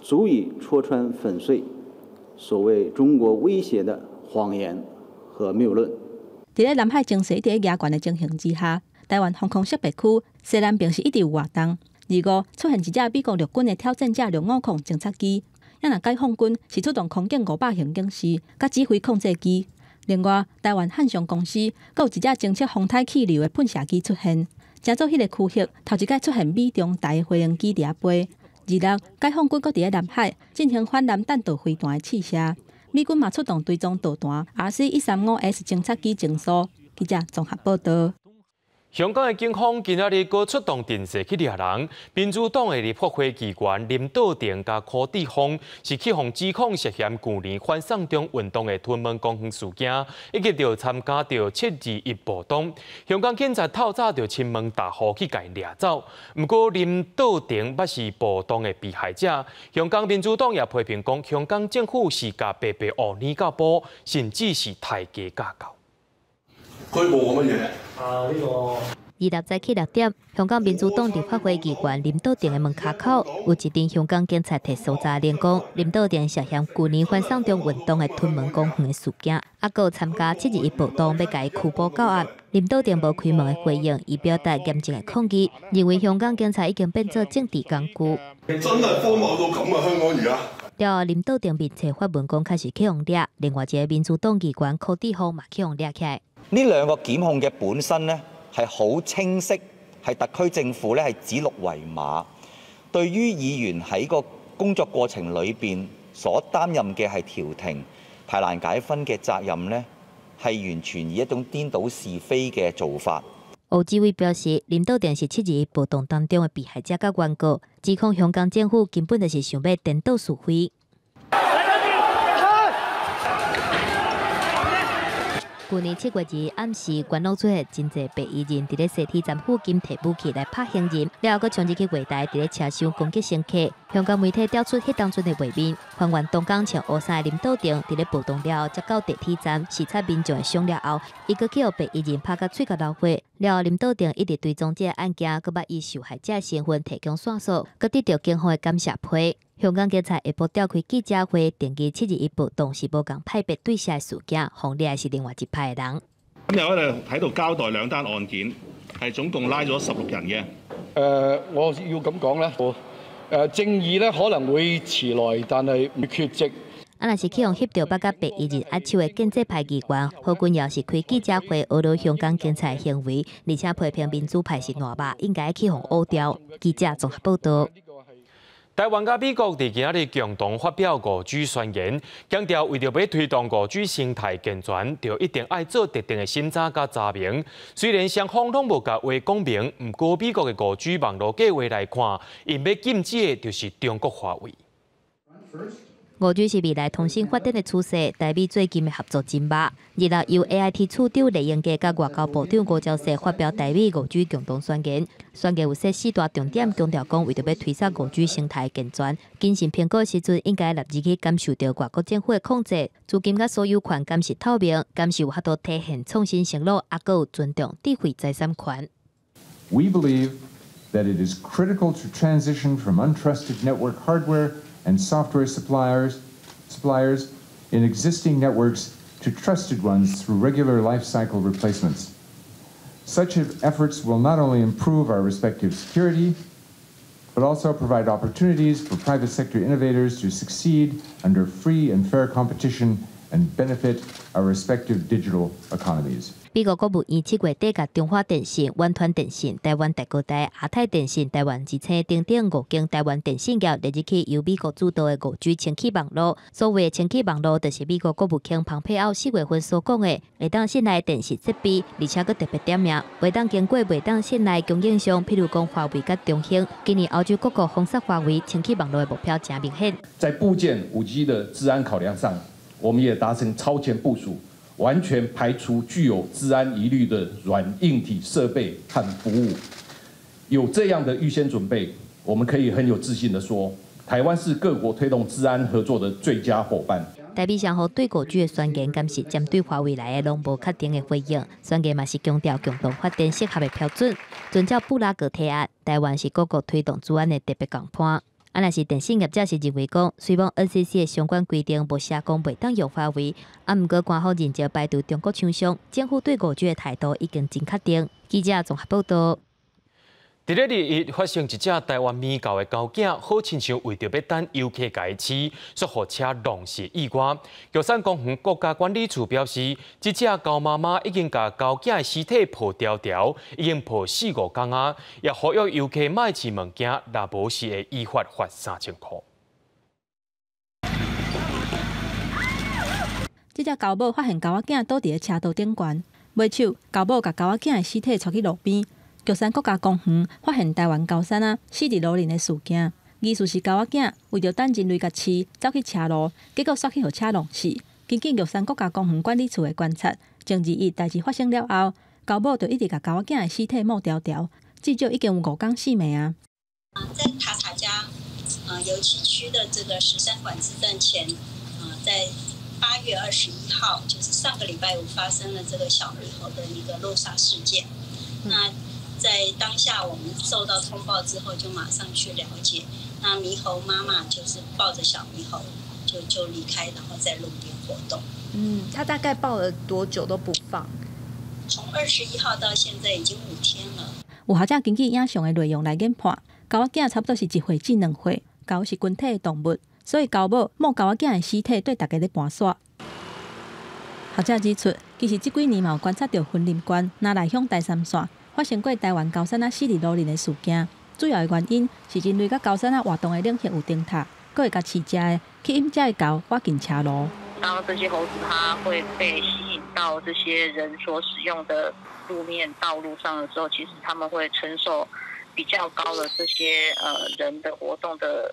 足以戳穿粉碎所謂中國威脅的謊言和謬論。佇咧南海情勢一直咧懸的情形之下，台灣防空識別區西南邊是一直有活動。25出現一隻美國陸軍的挑戰者650偵察機，也若解放軍是出動空警500型警司佮指揮控制機。另外，台灣漢翔公司閣有一隻偵測風颱氣流的噴射機出現，成做彼个區域頭一擺出現美中台的飛行機佇遐飛。26，解放軍閣佇咧南海進行反艦彈道飛彈的試射，美軍嘛出動追蹤導彈 RC-135S 偵察機偵搜。記者綜合報導。香港的警方今仔日閣出動陣勢去掠人，民主黨的立法會議員林道廷佮柯志峰是去予指控涉嫌舊年反送中運動的屯門公園事件，以及著參加著721暴動。香港警察透早就親冒大雨去共𪜶掠走。毋過林道廷捌是暴動的被害者，香港民主黨也批評講，香港政府是共白白烏捏到埔，甚至是抬低價到。拘捕乜嘢？啊，呢個。 26早起6點，香港民主黨立法會議員林道廷的門跤口，有一陣香港警察提搜查令講，林道廷涉嫌舊年反送中運動的屯門公園的事件，啊，閣有參加721暴動，欲共伊拘捕到案。林道廷無開門的回應，伊表達嚴正的抗議，認為香港警察已經變做政治工具。真係荒謬到咁啊！香港而家。了後，林道廷面冊發文講，確實去予掠，另外一個民主黨議員柯志峰嘛去予掠起來。呢兩個檢控嘅本身呢，係好清晰，係特區政府咧係指鹿為馬。對於議員喺個工作過程裏邊所擔任嘅係調停、排難解紛嘅責任呢，係完全以一種顛倒是非嘅做法。胡志偉表示，林道廷是721暴動當中的被害者佮原告，指控香港政府根本就是想欲顛倒是非。舊年7月2暗時，元朗出現真濟白衣人佇咧西鐵站附近提武器來拍行人，了後閣衝入去月台，佇咧車廂攻擊乘客。香港媒體調出彼當陣的畫面，還原當工穿烏衫的林道廷佇咧暴動了後，才到地鐵站視察民眾的傷了後，伊閣去予白衣人拍甲喙角流血。了後，林道廷一直追蹤這个案件，閣捌以受害者身份提供線索，閣得著警方的感謝批。香港警察下晡召開記者會，定義721暴動是無仝派別對象的事件，予掠的是另外一派的人。今日我哋喺度交代兩單案件，係總共拉咗16人嘅。我要咁講咧，正義咧可能會遲來，但係唔缺席。啊，若是去予翕著捌佮白衣人握手的建制派議員何君堯是開記者會，呵咾香港警察的行為，而且批評民主派是爛肉，應該去予烏掉。記者綜合報導。台灣佮美國佇今仔日共同發表5G 宣言，強調為著欲推動5G 生態健全，就一定愛做特定的審查佮查明。雖然雙方攏無共話講明，毋過美國的5G 網路計畫來看，𪜶欲禁止的就是中國華為。5G 是未來通訊發展的趨勢，台美最近的合作真密。26由 AIT 處長酈英傑佮外交部長吳釗燮發表台美5G 共同宣言，宣言有設四大重點，強調講為著欲推捒5G 生態健全，謹慎評估時陣應該納入去感受著外國政府的控制，資金佮所有權敢是透明，敢是有法度體現創新承諾，抑閣有尊重智慧財產權。 We believe that it is critical to transition from untrusted network hardware and software suppliers in existing networks to trusted ones through regular life cycle replacements. Such efforts will not only improve our respective security, but also provide opportunities for private sector innovators to succeed under free and fair competition and benefit our respective digital economies. 美國國務院7月底共中華電信、遠傳電信、台灣大哥大、亞太電信、台灣之星等等五間台灣電信業列入去由美國主導的5G 清氣網路。所謂的清氣網路，就是美國國務卿蓬佩奧4月份所講的，會當信賴電信設備，而且閣特別點名，袂當經過袂當信賴供應商，譬如講華為佮中興。今年歐洲各國封殺華為清氣網路的目標誠明顯。在布建5G 的資安考量上，我們也達成超前部署。完全排除具有資安疑慮的軟硬體設備和服務，有這樣的預先準備，我們可以很有自信地說，台灣是各國推動資安合作的最佳夥伴。台美雙方對5G 的宣言，敢是針對華為來的，攏無確定的回應。宣言嘛是強調共同發展適合的標準，遵照布拉格提案，台灣是各國推動資安的特別共伴。啊，若是電信業者是認為講，雖罔 NCC 的相關規定無寫講袂當用華為，啊，毋過官方認證排除中國廠商，政府對5G 的態度已經真確定。記者綜合報道。佇咧日一發生一隻台灣獼猴的狗仔，好親像為著欲等遊客共伊飼，煞予車撞死意外。玉山公園國家管理處表示，這隻猴媽媽已經共狗仔的屍體抱牢牢，已經抱四五工啊，也呼籲遊客莫飼物件，若無是會依法罰3000箍。這隻猴母發現狗仔囝倒佇咧車道頂懸，尾手猴母共狗仔囝的屍體帶去路邊。玉山國家公園發現台灣高山仔死佇路人的事件，疑似是狗仔囝為著等人類共飼，走去車路，結果煞去予車撞死。根據玉山國家公園管理處的觀察，前2日代誌發生了後，狗母就一直共狗仔囝的屍體抹牢牢，至少已經有5工4暝啊。在塔塔加油漆區的這個13管制站前，在8月21號，就是上個禮拜五發生了這個小獼猴的一個路殺事件。那在當下，我們收到通報之後，就馬上去了解。那獼猴媽媽就是抱着小獼猴就離開，然後在路邊活動。他大概抱了多久都不放？從21號到現在已經5天了。有學者根據影像的內容來研判，狗仔囝差不多是1歲至2歲，狗是群體的動物，所以狗母摸狗仔囝的屍體對大家咧盤煞。學者指出，其實這幾年嘛有觀察到雲林縣那麗鄉台三線發生過台灣高山仔死佇路人的事件，主要的原因是人類佮高山仔活動的領域有燈塔，閣會共飼食的吸引這的猴倚近車路。當這些猴子它會被吸引到這些人所使用的路面道路上的時候，其實他們會承受比較高的這些人的活動的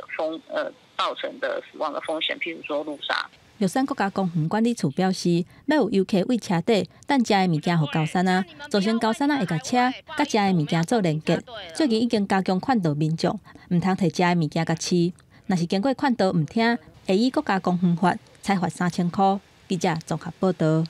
造成的死亡的風險，譬如說路殺。玉山國家公園管理處表示，欲有遊客為車底等食的物件予高山仔，造成高山仔會共車佮食的物件做連結。最近已經加強勸導民眾，毋通提食的物件共飼。若是經過勸導毋聽，會依國家公園法裁罰3000箍。記者綜合報道。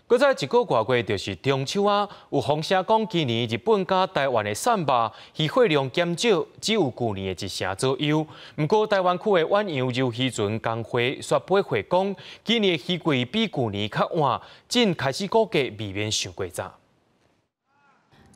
閣再一個外月就是中秋啊，有風聲講今年日本佮台灣的鱔肉漁獲量減少，只有舊年的1成左右。毋過台灣區的遠洋遊漁船工會煞批回講，今年的漁季比舊年較晚，正開始估計未免傷過早。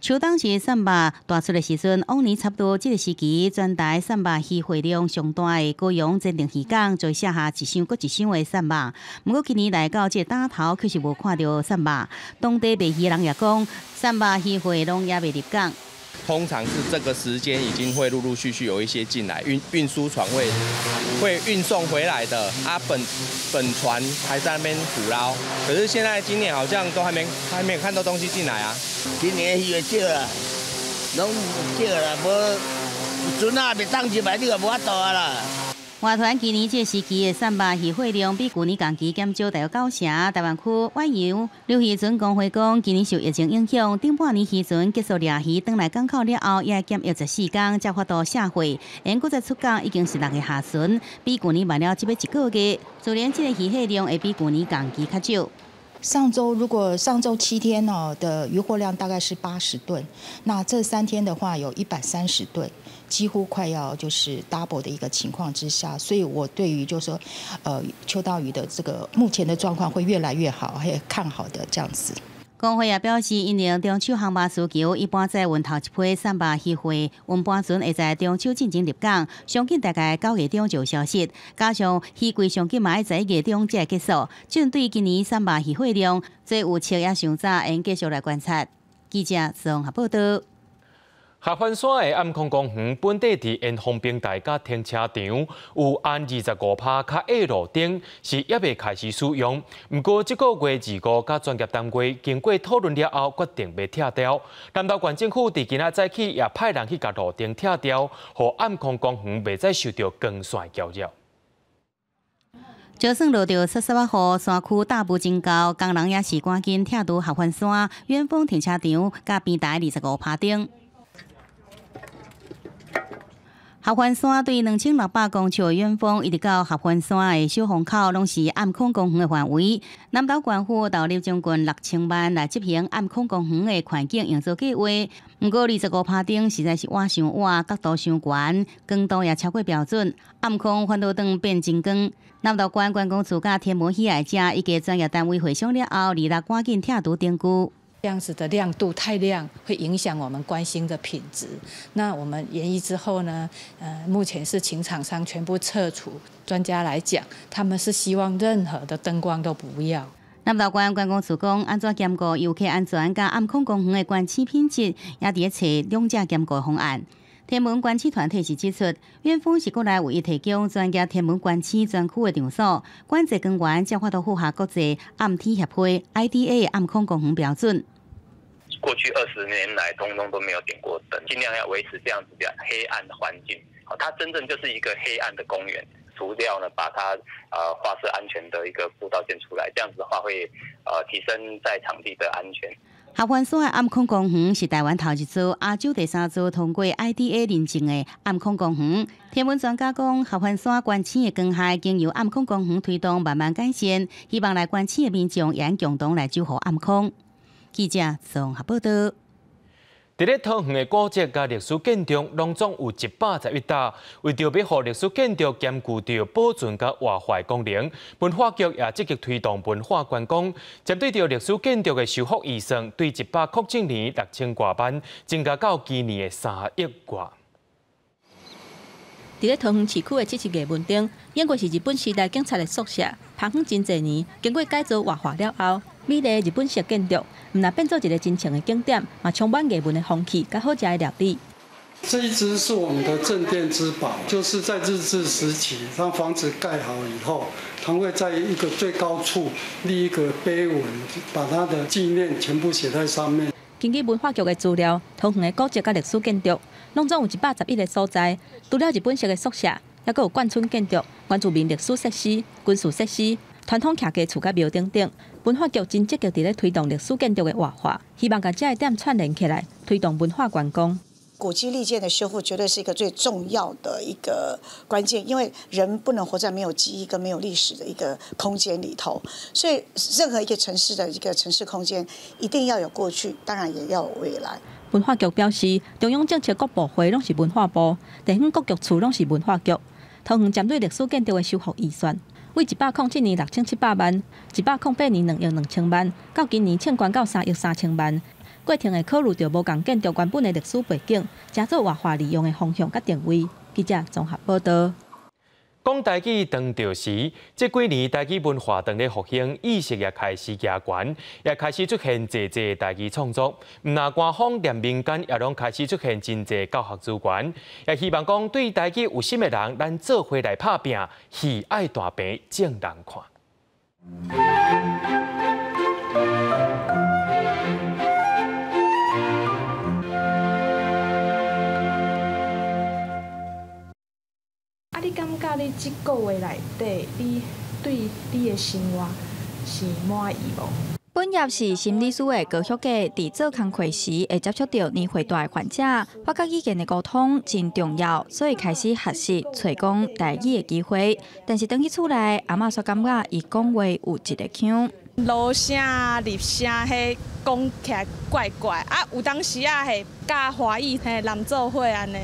秋冬是鱔肉大出的時陣，往年差不多這個時期，全台鱔肉漁獲量上大的高雄前鎮漁港，就會卸下一箱閣一箱的鱔肉。毋過今年來到這個打頭，卻是無看著鱔肉。當地賣魚人也講，鱔肉漁獲攏猶未入港。通常是這個時間已經會陸陸續續有一些進來，運輸船會運送回來的。啊，本船還在那邊捕撈，可是現在今年好像都還沒有看到東西進來啊。今年魚少啦，攏少啦，無船仔袂當入來，你就無法度啊啦。外傳今年這個時期的鱔肉漁獲量比舊年同期減少大約9成。台灣區遠洋漁漁船工會講，今年受疫情影響，頂半年漁船結束掠魚，轉來港口了後，也檢疫14天才法度卸貨。𪜶閣再出港已經是6月下旬，比舊年慢了這欲一個月。自然，這個漁獲量會比舊年同期較少。上週如果上週7天哦的漁獲量大概是80噸，那這3天的話有130噸，幾乎快要就是 double 的一個情況之下，所以我對於就是說，秋刀魚的這個目前的狀況會越來越好，還看好的這樣子。工會也表示，因應中秋航班需求，一般載運頭一批散肉漁貨運搬船會在中秋進前入港，上緊大概9月中就有消息。加上漁季上緊嘛愛在1月中才會結束，針對今年散肉漁貨量，做預測也尚早，應繼續來觀察。記者綜合報道。合歡山的暗空公園本地佇沿風平台佮停車場有安25%較矮路燈，是猶未開始使用。毋過這個月25佮專業單位經過討論了後，決定欲拆掉。南投縣政府佇今仔早起也派人去共路燈拆掉，予暗空公園袂再受著光線攪擾。就算落著雪雪仔雨，山區大霧真厚，工人也是趕緊拆除合歡山遠峰停車場佮平台25%燈。合歡山對2600公尺的遠峰，一直到合歡山的小風口，攏是暗空公園的範圍。南投縣府投入將近6000萬來執行暗空公園的環境營造計劃。毋過25%燈實在是倚傷倚，角度傷懸，光度也超過標準，暗空反倒轉變真光。南投縣觀光處佮天文喜愛者以及專業單位會商了後，26趕緊拆除燈具。這樣子的亮度太亮，會影響我們觀星的品質。那我們研議之後呢？目前是請廠商全部撤除。專家來講，他們是希望任何的燈光都不要。南投縣觀光處講，按怎兼顧遊客安全佮暗空公園的觀星品質，也佇咧揣兩者兼顧方案。天文觀測團體是指出，遠峰是國內唯一提供專業天文觀星專區的場所，管制光源才有法度符合國際暗天協會 IDA 暗空公園標準。過去20年來，通通都沒有點過燈，盡量要維持這樣子的黑暗的環境。它真正就是一個黑暗的公園。除掉呢，把它劃設安全的一個步道建出來，這樣子的話會提升在場地的安全。合歡山的暗空公園是台灣頭一座、亞洲第三座通過 IDA 認證的暗空公園。天文專家講，合歡山觀星的光害經由暗空公園推動慢慢改善，希望來觀星的民眾也共同來守護暗空。記者綜合報道。佇咧桃園的古蹟佮歷史建築，攏總有111棟。為著欲予歷史建築兼顧著保存佮活化的功能，文化局也積極推動文化觀光。針對著歷史建築的修復預算，對107年6000外萬，增加到今年的3億外。佇咧桃園市區的這一藝文燈，應該是日本時代警察的宿舍，曝光真濟年，經過改造活化了後，美麗的日本式建築，毋但變做一個真穿的景點，嘛充滿藝文的風氣佮好食的料理。這一支是我們的鎮店之寶，就是在日治時期，當房子蓋好以後，他會在一個最高處立一個碑文，把他的紀念全部寫在上面。根據文化局的資料，桃園的古蹟佮歷史建築，攏總有111個所在。除了日本式的宿舍，猶閣有眷村建築、原住民歷史設施、軍事設施、傳統客家厝佮廟等等。文化局真積極佇咧推動歷史建築的活化，希望共這个點串聯起來，推動文化觀光。古蹟歷建的修復絕對是一個最重要的一個關鍵，因為人不能活在沒有記憶跟沒有歷史的一個空間裡頭，所以任何一個城市的一個城市空間，一定要有過去，當然也要有未來。文化局表示，中央政策各部會攏是文化部，地方各局處攏是文化局。桃園針對歷史建築的修復預算，為107年6700萬，108年2億2千萬，到今年衝懸到3億3千萬。過程會考慮著無仝建築原本的歷史背景，加做活化利用的方向佮定位。記者綜合報道。講台語當著時，這幾年台語文化當咧復興，意識也開始加懸，也開始出現濟濟台語創作。毋但官方連民間也攏開始出現真濟教學資源，也希望講對台語有心的人，咱做伙來拍拚，戲愛大坪眾人看。你感覺你這個月內底，你對你的生活是滿意無？本業是心理師的高學格，佇做工課時會接觸著年歲大的患者，發覺語言的溝通真重要，所以開始學習揣講台語的機會。但是轉去厝內，阿嬤煞感覺伊講話有一个腔，落聲、入聲，彼講起來怪怪，啊，有當時啊，會佮華語嘿濫做伙按呢。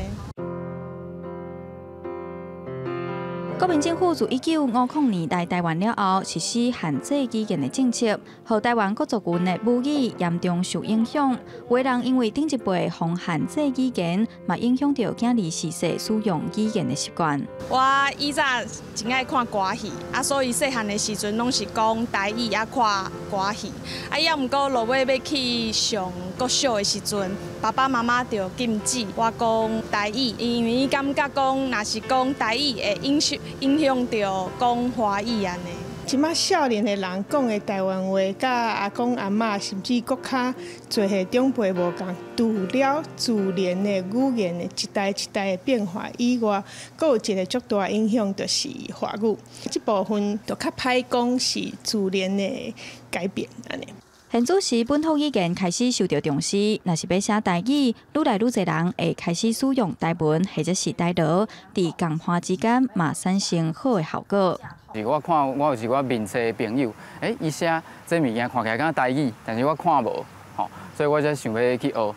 國民政府自1950年來台灣了後，實施限制語言的政策，予台灣各族群的母語嚴重受影響。有的人因為頂一輩予限制語言，嘛影響著囝兒自細使用語言的習慣。我以前真愛看歌戲，啊，所以細漢的時陣攏是講台語啊，看歌戲。啊，猶毋過落尾欲去上國小的時陣，爸爸媽媽就禁止我講台語，因為伊感覺講，若是講台語會影響著講華語按呢。這馬少年的人講的台灣話，佮阿公阿嬤甚至閣較濟歲長輩無仝。除了自然的語言的一代一代的變化以外，閣有一個足大影響，就是華語。這部分就較歹講是自然的改變按呢。現此時本土語言開始受著重視，若是欲寫台語，愈來愈濟人會開始使用台文或者是台羅，佇仝伴之間嘛產生好的效果。是我看我有一寡面冊的朋友，伊寫這物件看起來敢若台語，但是我看無，吼，所以我才想欲去學。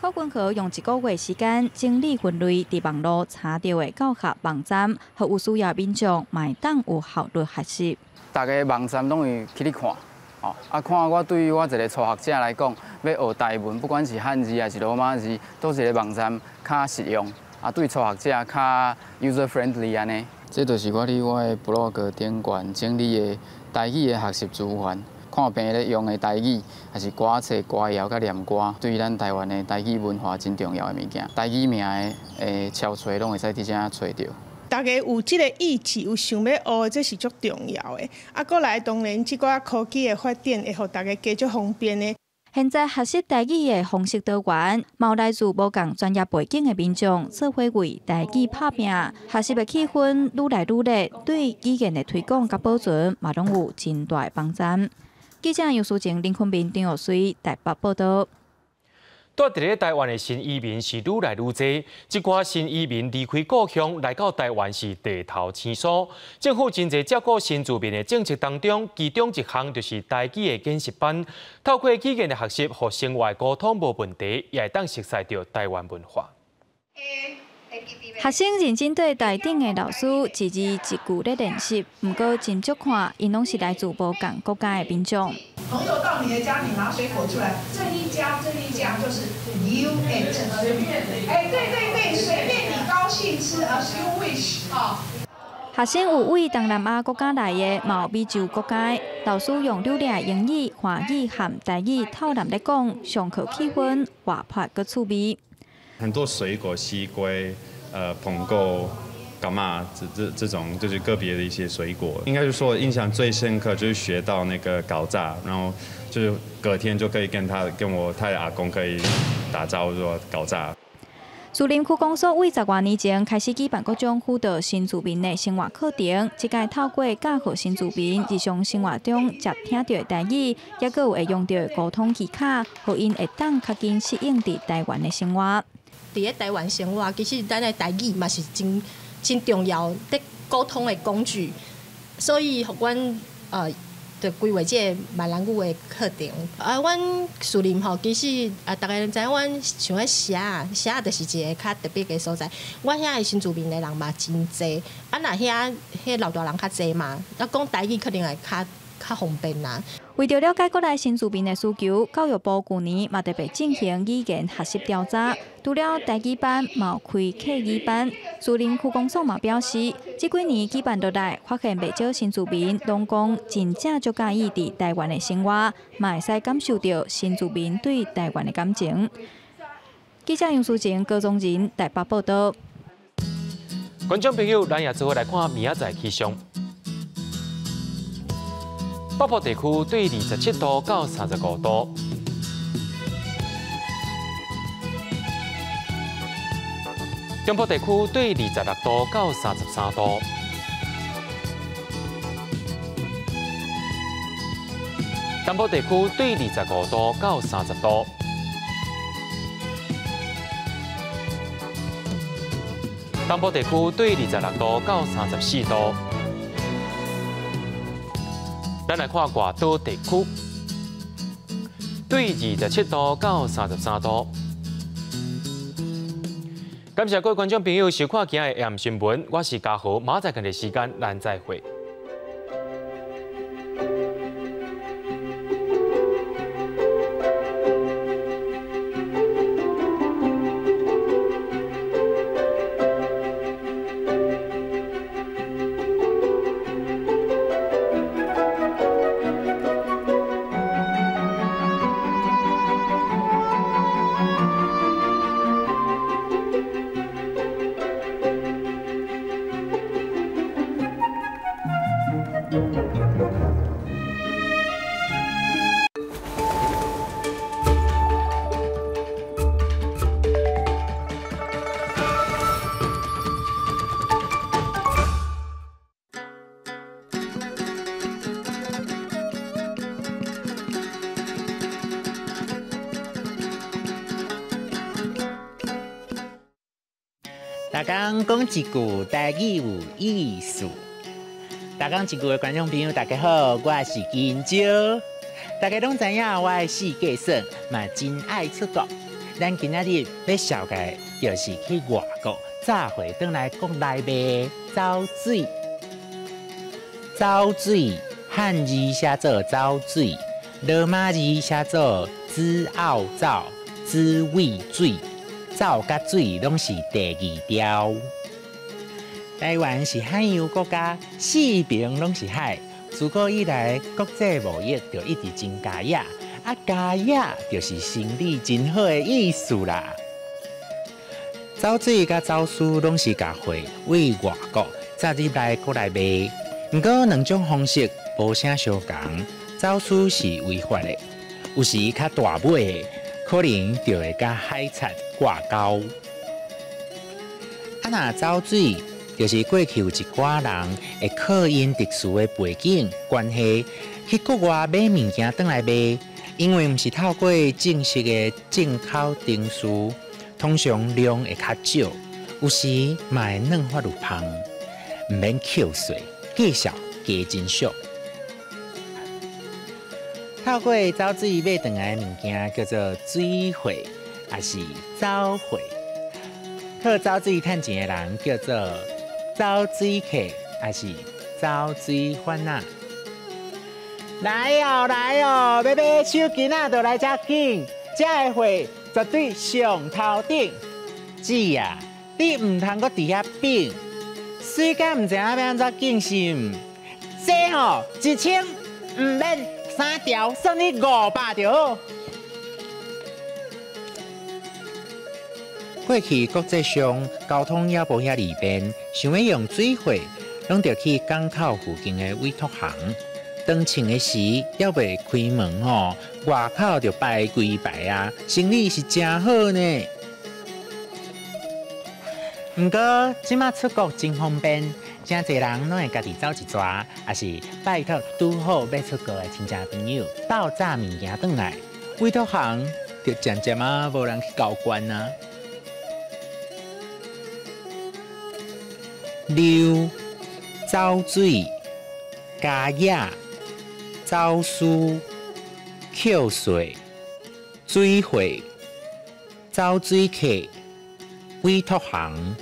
柯君和用一個月時間整理分類，佇網路查著的教學網站，予有需要民眾嘛會當有效率學習。逐个網站攏會去咧看，哦，啊看我對於我一個初學者來講，欲學台文，不管是漢字還是羅馬字，佗一个網站較實用，啊對初學者較 user friendly 按呢。這就是我佇我的部落格頂懸整理的台語的學習資源，看病咧用的台語，還是歌冊、歌謠佮念歌，對咱台灣的台語文化真重要的物件。台語名的抄揣攏會使佇遮揣著。大家有這个意志，有想欲學，這是足重要的。啊，閣來當然，這寡科技的發展會予大家加足方便的。現在學習台語的方式多元，嘛有來自無仝專業背景的民眾做伙為台語拍拚，學習的氣氛愈來愈熱，對語言的推廣佮保存嘛攏有真大的幫助。記者楊淑靜、林坤明、張玉水台北報導。住佇咧台灣的新移民是愈來愈濟，這寡新移民離開故鄉來到台灣是地頭生疏。政府真濟照顧新住民的政策當中，其中一項就是台語的研習班，透過語言的學習，予生活溝通無問題，也會當熟悉著台灣文化。學生認真對台頂的老師一字一句咧練習，毋過真足看，𪜶攏是來自無仝國家的民眾。朋友到你的家，你拿水果出來，這一家這一家就是 you eat，隨便，哎，對對對，隨便你高興吃，as you wish 啊。學生有位東南亞國家來的，嘛有美洲國家的。老師用流利的英語、華語和台語透濫咧講，上課氣氛活潑閣趣味。很多水果，西瓜、蘋果、柑仔，這種就是個別的一些水果。應該是說印象最深刻就是學到那個厚早，然後就是隔天就可以跟他跟我太阿公可以打招呼說厚早。士林區公所為十外年前開始舉辦各種輔導新住民的生活課程，這擺透過教予新住民日常生活中接聽著的台語，猶閣有會用著的溝通技巧，予𪜶會當較緊適應佇台灣的生活。佇咧台灣生活，其實咱的台語嘛是真真重要，佇溝通的工具，所以予阮就規劃這个閩南語的課程。啊，阮士林吼，其實啊，逐家知影阮像彼社仔，社仔就是一个較特別的所在。阮遐的新住民的人嘛真濟，啊，若遐彼老大人較濟嘛，啊，講台語可能會較方便啦。為著了解國內新住民的需求，教育部舊年嘛特別進行語言學習調查，除了台語班，嘛有開客語班。士林區公所嘛表示，這幾年舉辦落來，發現袂少新住民攏講真正足佮意佇台灣的生活，嘛會使感受著新住民對台灣的感情。記者楊淑靜、高宗仁台北報導。觀眾朋友，咱也做伙來看明仔載氣象。北部地區對27度到35度，中部地區對26度到33度，南部地區對25度到30度，東部地區對26度到34度。咱來看外島地區，對27度到33度；感謝各位觀眾朋友收看今日的 AM 新聞，我是嘉豪，明仔載仝個時間咱再會。逐工講一句台語有意思。逐工一句的觀眾朋友，大家好，我是金蕉。大家攏知影我的四界耍嘛真愛出國。咱今仔日欲紹介的，就是去外國早回轉來國內賣走水。走水漢字寫做走水，羅馬字寫做子奧走、子味水。走佮水攏是第二條。台灣是海洋國家，四邊攏是海。自古以來，國際貿易就一直真佳雅，啊，佳雅就是生意真好的意思啦。走水佮走私攏是共貨對外國載入來國內賣，毋過兩種方式無啥相仝。走私是違法的，有時較大尾的，可能就會佮海賊掛鈎。啊，若走水，就是過去有一寡人會靠𪜶特殊的背景關係去國外買物件轉來賣，因為毋是透過正式的進口程序，通常量會較少，有時嘛會軟發有芳，毋免扣稅，價數加真俗。透過走水買轉來的物件叫做水貨，抑是走貨。靠走水趁錢的人叫做走水客，抑是走水販仔。來哦來哦，欲買手巾仔就來遮緊，遮的貨絕對上頭頂。姊啊，你毋通閣佇遐變，水甲毋知影欲按怎敬是毋？這吼1000毋免三條，算你500就好。過去國際上交通猶無遐利便，想欲用水貨，攏著去港口附近的委託行。當稱的時，猶未開門吼，外口就排規排啊，生意是誠好呢。毋過這馬出國真方便，誠濟人攏會家己走一逝，抑是拜託拄好欲出國的親戚朋友鬥載物件轉來，委託行就漸漸仔無人去交關啊。溜、走水、佳雅、走私、扣稅、水貨、走水客、委託行。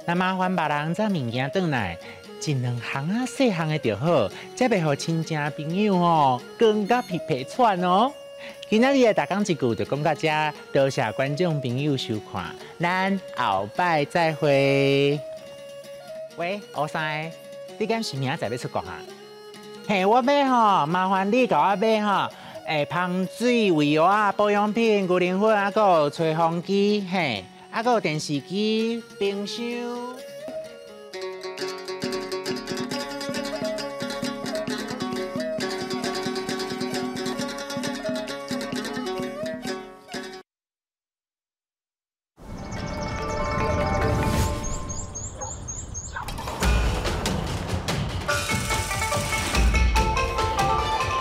若麻煩別人載物件轉來，一兩項仔細項的就好，才袂予親戚朋友吼扛甲皮皮喘哦。今仔日的逐工一句就講到這，多謝觀眾朋友收看，咱後擺再會。喂，烏三，你敢是明仔載欲出國啊？嘿，我欲吼，麻煩你共我買吼，芳水、胃藥啊、保養品、牛奶粉，還閣有吹風機，嘿，還閣有電視機、冰箱。